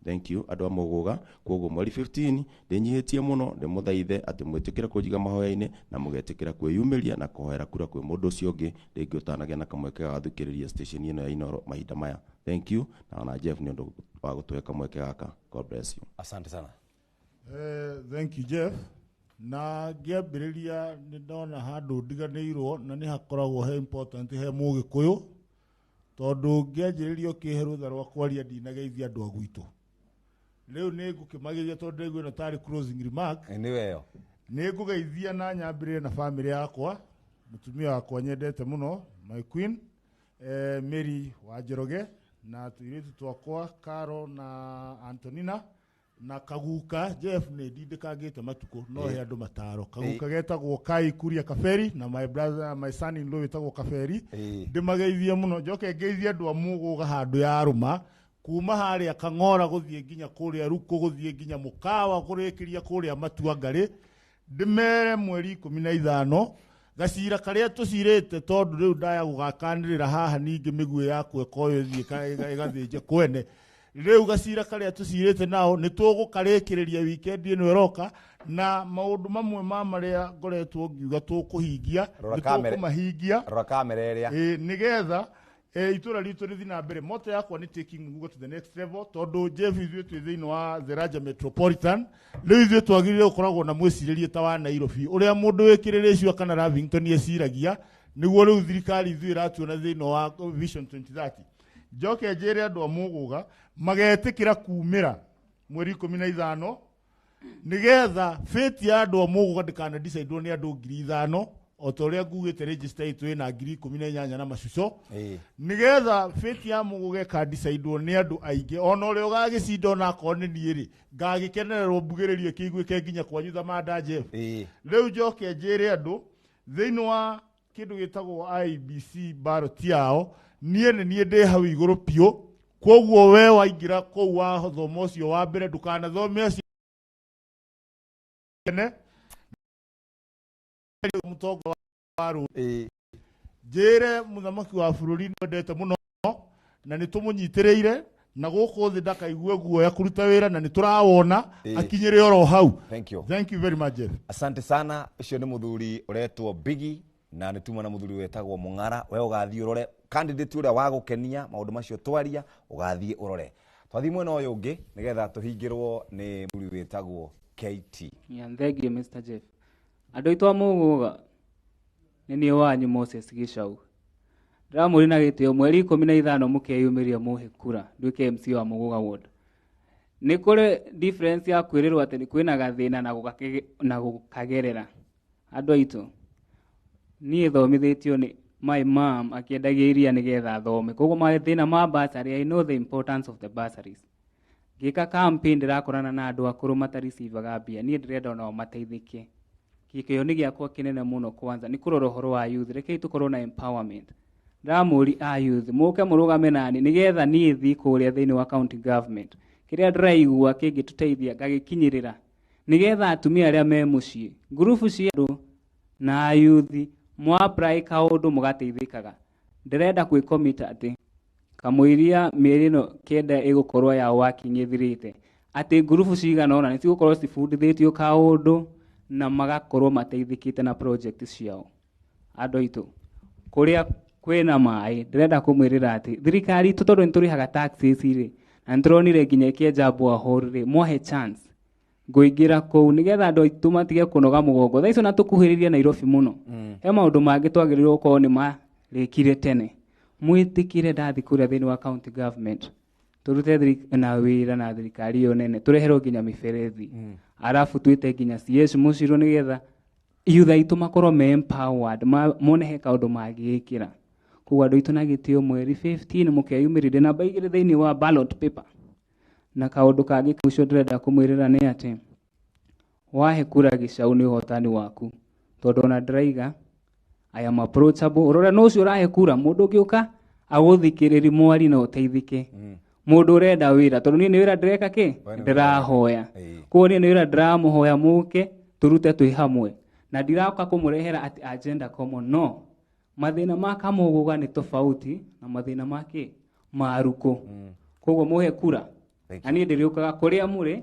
[SPEAKER 5] Thank you andũ a Muguga. Koguo mweri 15 ndĩnyihĩtie mũno, ndĩmũthaithe atĩ mwĩtĩkĩre kũnjiga mahoya-inĩ na mũgetĩkĩra kwĩyumĩria na kũhoera kura kwĩ mũndũ ũcio ũngĩ rĩngĩ ũtanagĩa na kamweke ga gũthikĩrĩria station ĩno ya Inooro mahinda maya. Thank you na ona Jeff nĩ ũndũ wa gũtũhe kamweke gaka. God bless you.
[SPEAKER 1] Asante sana.
[SPEAKER 2] Thank you Jeff. Na ngĩambĩrĩria nĩ ndona handũ ndiganĩirwo na nĩ hakoragwo he important he Mũgĩkũyũ, tondũ ngĩanjĩrĩria ũkĩhe rũtha rwa kwaria ndinageithia andũ a gwitũ. Rĩu nĩ ngũkĩmageithia tondũ ndaigua ĩno tarĩ closing remark.
[SPEAKER 1] Nĩ weyo.
[SPEAKER 2] Nĩ ngũgeithia na nyambĩrĩrie na famĩlĩ yakwa, mũtumia wakwa nyendete mũno, my queen, Mary wa Njoroge, na tũirĩtu twakwa Caro na Antonina, na kaguka Jeff nĩ ndindĩkangĩte matukũ no he andũ mataro. Kaguka getagwo Kai Kuria Kaberi na my brother, my son in law wĩtagwo Kaberi. Ndĩmageithie mũno, njoke ngeithie andũ a Muguga handũ ya rũma kuma harĩa Kang'ora gũthiĩ nginya kũrĩa Ruku gũthiĩ nginya Mũkawa kũrĩkĩria kũrĩa Matuangarĩ, ndĩmere mweri 15 gacira karĩa tũcirĩte, tondũ rĩu ndaya gũgakanĩrĩra haha ningĩ mĩguĩ yaku ĩkoyo ĩthiĩ ĩgathĩnje kwene. Rĩu gacira karĩa tũcirĩte nao nĩ tũgũkarĩkĩrĩria weekend ĩno ĩroka, na maũndũ mamwe ma marĩa ngoretwo ngiuga tũkũhingia
[SPEAKER 1] Rora
[SPEAKER 2] nĩ
[SPEAKER 1] kamera.
[SPEAKER 2] tũkũmahingia.
[SPEAKER 1] Rora kamera ĩrĩa.
[SPEAKER 2] Nĩgetha itũra ritũ rĩthiĩ na mbere. Motto yakwa nĩ taking Muguga to the next level, tondũ Jeff ithuĩ twĩ thĩinĩ wa the larger metropolitan. Rĩu ithuĩ twagĩrĩire gũkoragwo na mwĩcirĩrie ta wa Nairobi, ũrĩa mũndũ wĩkĩrĩrĩcio kana Lavington eciragia, nĩguo rĩu thirikari ithuĩ ĩratuona thĩinĩ wa Vision 2030. Njoke njĩre andũ a Muguga magetĩkĩra kumĩra mweri 15 nĩgetha fate ya andũ a Muguga ndĩkana decide nĩ andũ 5,000, o ta ũrĩa ngugĩte register itũ ĩna 18,000 na macuco, nĩgetha fate ya Muguga ĩkandicaidwo nĩ andũ aingĩ, ona ũrĩa ũgagĩcinda onakorwo nĩ niĩ rĩ, ngagĩkenererwo mbugĩrĩrio ĩkĩiguĩke nginya kwanyu Thamanda Jeff. Rĩu njoke njĩre andũ thĩinĩ wa kĩndũ gĩtagwo IEBC ballot yao, niĩ nĩ niĩ ndĩ hau igũrũ biũ. Koguo we waingĩra kũu wathoma ũcio wa mbere, ndũkanathome acio mũtongo wa rũrĩrĩ. Njĩre mũthamaki wa bũrũri nĩwendete mũno na nĩtũmũnyitĩrĩire na gũkũ thĩ ndakaigue guoya kũruta wĩra na nĩtũrawona akinyĩre oro hau.
[SPEAKER 1] Thank you.
[SPEAKER 2] Thank you very much, Jeff.
[SPEAKER 1] Asante sana. Ũcio nĩ mũthuri ũretwo Bigi na nĩ tuma na mũthuri wetagwo Mũng'ara. We ũgathiĩ ũrore candidate ũrĩa wa gũkenia maũndũ macio twaria, ũgathiĩ ũrore. Twathiĩ mwena ũyũ ũngĩ nĩgetha tũhingĩrwo nĩ mũthuri wĩtagwo KT.
[SPEAKER 4] Yeah, thank you Mr. Jeff. Andũ aitũ a Mũgũga, nĩ niĩ wanyu Moses Gĩcau. Ndĩramũria na gĩtĩo mweri 15 mũkeyumĩria mũhe kura nduĩke MC wa Mũgũga Ward. Nĩ kũrĩ difference ya kwĩrĩrwo atĩ nĩ kwĩna gathĩna na gũkagerera. Andũ aitũ, niĩ thomithĩtio nĩ my mom akĩendagia iria nĩgetha thome. Koguo mathĩna ma bursary, I know the importance of the bursaries. Ngĩka campaign ndĩrakorana na andũ akũrũ matareceivaga mbia, niĩ ndĩrenda onao mateithĩke. Gĩkĩo nĩ gĩakwa kĩnene mũno kwanza nĩ kũrora ũhoro wa youth. Rekei tũkorwo na empowerment. Ndĩramũria a youth mũke mũrũgame nani nĩgetha niĩ thiĩ kũrĩa thĩinĩ wa county government. Kĩrĩa ndĩraigua kĩngĩtũteithia ngagĩkinyĩrĩra nĩgetha atumia arĩa me mũciĩ, ngurubu cia andũ na youth mwa apply kaũndũ mũgateithĩkaga. Ndĩrenda kwĩcommit atĩ kamũiria mĩeri ĩno 9 ĩgũkorwo ya working ĩthirĩte, atĩ ngurubu cigana ũna nĩcigũkorwo cibundithĩtio kaũndũ na magakorwo mateithĩkĩte na project ciao. Andũ aitũ, kũrĩa kwĩna maĩ, ndĩrenda kũmwĩrĩra atĩ thirikari itũ tondũ nĩtũrĩhaga taxes rĩ, na nĩtũronire nginya ĩkĩenja borehole rĩ, mwahe chance ngũingĩra kũu nĩgetha andũ aitũ matige kũnoga mũgongo. Thaa icio na tũkuhĩrĩria Nairobi mũno, he maũndũ mangĩ twagĩrĩirwo gũkorwo nĩ marĩkire tene. Mwĩtĩkĩre ndathi kũrĩa thĩinĩ wa county government tũrute na wĩra na thirikari ĩyo nene, tũreherwo nginya mĩberethi, arabu twĩte nginya CS Mũcirũ nĩgetha youth aitũ makorwo me empowered, mone he kaũndũ mangĩĩkĩra. Koguo andũ aitũ na gĩtĩo mweri 15 mũkeyumĩrĩrie namba 2 thĩinĩ wa ballot paper. Na kaũndũ kangĩ ũcio ndĩrenda kũmwĩrĩra nĩ atĩ wahe kura Gĩcau nĩ ũhotani waku, tondũ ona ndĩraiga I am approachable. Ũrore no ũcio ũrahe kura, mũndũ ũngĩũka agũthikĩrĩri mwari na ũteithĩke. Mũndũ ũrenda wĩra, tondũ niĩ nĩ wĩra ndĩreka kĩ? Ndĩrahoya. Koguo niĩ nĩ wĩra ndĩramũhoya mũke tũrute twĩ hamwe. Na ndirauka kũmũrehera atĩ agenda common, no. Mathĩna ma Kamũgũga nĩ tofauti na mathĩna ma kĩ? Ma Rukũ. Koguo mũhe kura. Na niĩ ndĩrĩũkaga kũrĩa mũrĩ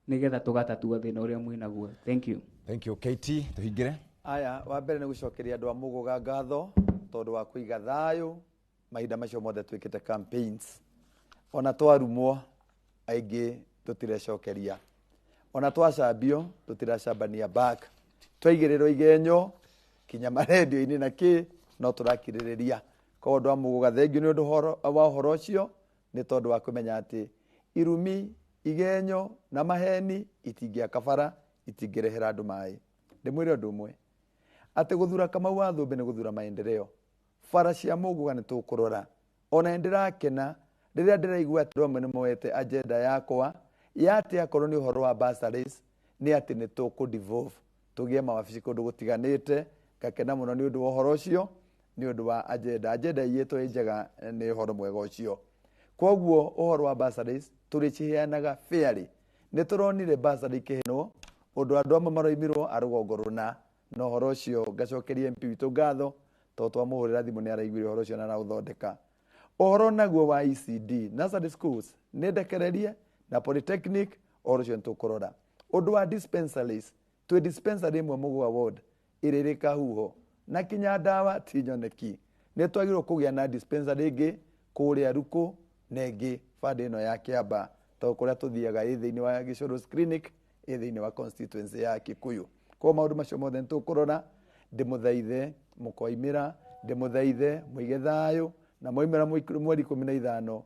[SPEAKER 4] nĩgetha tũgatatua thĩna ũrĩa mwĩnaguo. Thank you.
[SPEAKER 1] Thank you KT, tũhingĩre.
[SPEAKER 3] Aya, wa mbere nĩ gũcokeria andũ a Mũgũga ngatho tondũ wa kũiga thayũ mahinda macio mothe twĩkĩte campaigns. Ona twarumwo aingĩ tũtirecokeria, ona twacambio tũtiracambania back, twaigĩrĩrwo igenyo kinya marendio-inĩ na kĩ no tũrakirĩrĩria. Koguo andũ a Mũgũga thengiũ nĩ ũndũ wa ũhoro ũcio, nĩ tondũ wa kũmenya atĩ irumi, igenyo na maheni itingĩaka bara, itingĩrehera andũ maĩ. Ndĩmwĩre ũndũ ũmwe, atĩ gũthura Kamau wa Thũmbĩ nĩ gũthura maendeleo. Bara cia Mũgũga nĩ tũkũrora. Ona nĩndĩrakena rĩrĩa ndĩraigua atĩ andũ amwe nĩ moete agenda yakwa ya atĩ akorwo nĩ ũhoro wa bursaries nĩ atĩ nĩ tũkũ devolve tũgĩe mawabici kũndũ gũtiganĩte. Ngakena mũno nĩ ũndũ wa ũhoro ũcio, nĩ ũndũ wa agenda. Agenda ĩiyĩtwo ĩ njega, nĩ ũhoro mwega ũcio. Koguo ũhoro wa bursaries tũrĩciheanaga fairly. Nĩ tũronire bursary ikĩheanwo ũndũ andũ amwe maroimirwo a rũgongo rũna, na ũhoro ũcio ngacokeria MP witũ ngatho tondũ twamũhũrĩra thimũ nĩ araiguire ũhoro ũcio na araũthondeka. Ũhoro naguo wa ECD, nursery schools nĩ ndekererie na polytechnic, ũhoro ũcio nĩ tũkũrora. Ũndũ wa dispensaries, twĩ dispensary ĩmwe Mũgũga ward ĩrĩa ĩrĩ Kahuho na kinya ndawa ti nyoneki. Nĩ twagĩrĩirwo kũgĩa na dispensary ĩngĩ kũrĩa Rukũ na ĩngĩ bande ĩno ya Kĩamba, tondũ kũrĩa tũthiaga ĩ thĩinĩ wa Gĩcũrũs clinic, ĩ thĩinĩ wa constituency ya Kikuyu. Koguo maũndũ macio mothe nĩ tũkũrora. Ndĩmũthaithe mũkoimĩra, ndĩmũthaithe mũige thayũ, na mwaimĩra mweri 15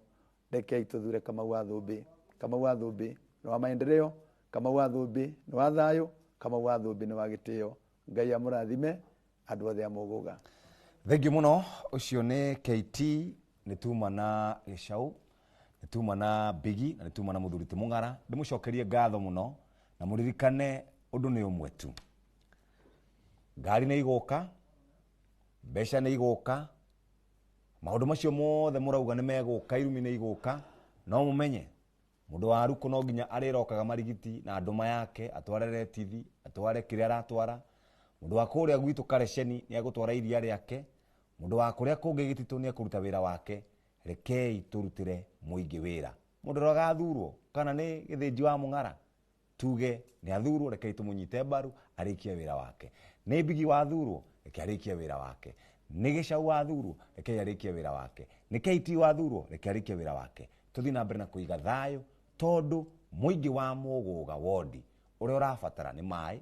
[SPEAKER 3] rekei tũthure Kamau wa Thũmbĩ. Kamau wa Thũmbĩ nĩ wa maendeleo, Kamau wa Thũmbĩ nĩ wa thayũ, Kamau wa Thũmbĩ nĩ wa gĩtĩo. Ngai amũrathime andũ othe a Mũgũga.
[SPEAKER 1] Thank you mũno. Ũcio nĩ KT, nĩ tuma na Gĩcau, nĩ tuma na Bigi, na nĩ tuma na mũthuri ti Mũng'ara. Ndĩmũcokerie ngatho mũno na mũririkane ũndũ nĩ ũmwe tu. Ngari nĩ igũka, mbeca nĩ igũka, maũndũ macio mothe mũrauga nĩ megũka, irumi nĩ igũka, No mũmenye mũndũ wa Ruku no nginya arĩrokaga marigiti na ndũma yake, atware retithi, atware kĩrĩa aratwara. Mũndũ wa kũrĩa gwitũ Kareceni nĩ egũtwara iria rĩake. Mũndũ wa kũrĩa kũngĩ Gĩtitũ nĩ ekũruta wĩra wake. Rekei tũrutĩre mũingĩ wĩra. Mũndũ ũrĩa ũgathurwo kana nĩ Gĩthĩnji wa Mũng'ara, tuge nĩ athurwo, rekei tũmũnyite mbaru arĩkie wĩra wake. Nĩ Mbigi wathurwo, reke arĩkie wĩra wake. Nĩ Gĩcau wathurwo, rekei arĩkie wĩra wake. Nĩ KT wathurwo, reke arĩkie wĩra wake. Tũthiĩ na mbere na kũiga thayũ, tondũ mũingĩ wa Mũgũga wondi ũrĩa ũrabatara nĩ maĩ,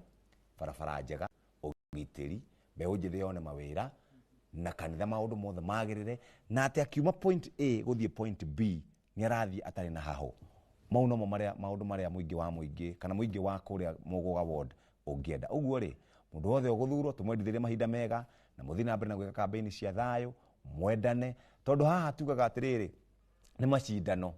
[SPEAKER 1] barabara njega, ũgitĩri, mbeũ njĩthĩ yone mawĩra, na kanitha maũndũ mothe magĩrĩre, na atĩ akiuma point A gũthiĩ point B nĩ arathiĩ atarĩ na hahũ. Mau nomo marĩa maũndũ marĩa mũingĩ wa mũingĩ kana mũingĩ wa kũrĩa Mũgũga ward ũngĩenda. Ũguo rĩ, mũndũ wothe ũgũthurwo tũmwendithĩrie mahinda mega na mũthiĩ na mbere na gwĩka kambĩini cia thayũ, mwendane, tondũ haha tugaga atĩrĩrĩ, nĩ macindano,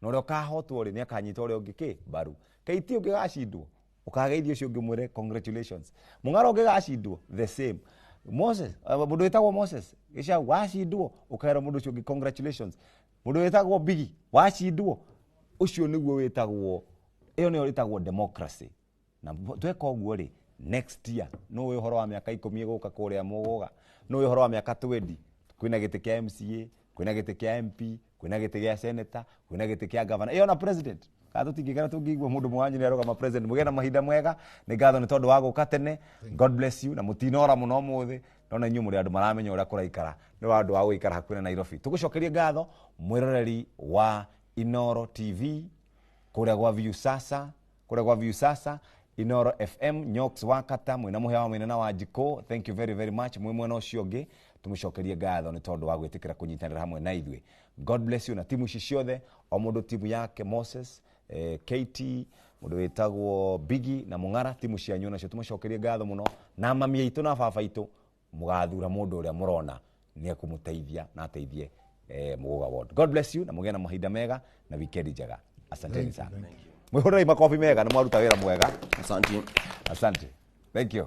[SPEAKER 1] na ũrĩa ũkahotwo rĩ nĩ akanyita ũrĩa ũngĩ kĩ mbaru. KT ũngĩgacindwo ũkageithia ũcio ũngĩ ũmwĩre congratulations. Mũng'ara ũngĩgacindwo the same. Moses, mũndũ wĩtagwo Moses Gĩcau wacindwo ũkera mũndũ ũcio ũngĩ congratulations. Mũndũ wĩtagwo Bigi wacindwo, ũcio nĩguo wĩtagwo, ĩyo nĩyo ĩtagwo democracy. Na tweka ũguo rĩ, next year nũ ũĩ ũhoro wa mĩaka 10 ĩgũka kũrĩa Mũgũga, nũ ũĩ ũhoro wa mĩaka 20, kwĩna gĩtĩ kĩa MCA, kwĩna gĩtĩ kĩa MP, kwĩna gĩtĩ gĩa senator, kwĩna gĩtĩ kĩa governor, ĩyo na president. Kana tũtingĩkena tũngĩigua mũndũ mwanyu nĩ arũgama president. Mũgĩe na mahinda mega, nĩ ngatho nĩ tondũ wa gũka tene. God bless you. Na mũtinora mũno ũmũthĩ, ndona inyuĩ mũrĩ andũ maramenya ũrĩa kũraikara, nĩ wa andũ a gũikara hakuhĩ na Nairobi. Tũgũcokerie ngatho mwĩroreri wa Inoro TV kũrĩa gwa Viusasa, kũrĩa gwa Viusasa, Inoro FM, Nyox Wakata, mwĩna Mũhĩa wa Mwĩna na Wanjikũ, thank you very very much. Mwĩ mwena ũcio ũngĩ tũmũcokerie ngatho nĩ tondũ wa gwĩtĩkĩra kũnyitanĩra hamwe na ithuĩ. God bless you. Na timu ici ciothe, o mũndũ timu yake, Moses, KT, mũndũ wĩtagwo Bigi na Mũng'ara, timu cianyu nacio tũmũcokerie ngatho mũno, na mami aitũ na baba aitũ, mũgathura mũndũ ũrĩa mũrona nĩ ekũmũteithia na ateithie Mũgũga ward. God bless you na mũgĩe na mahinda mega na weekend njega. Asanteni sana. Mwĩhũrĩrei makobi mega na mwaruta wĩra mwega.
[SPEAKER 5] Asante.
[SPEAKER 1] Asante. Thank you.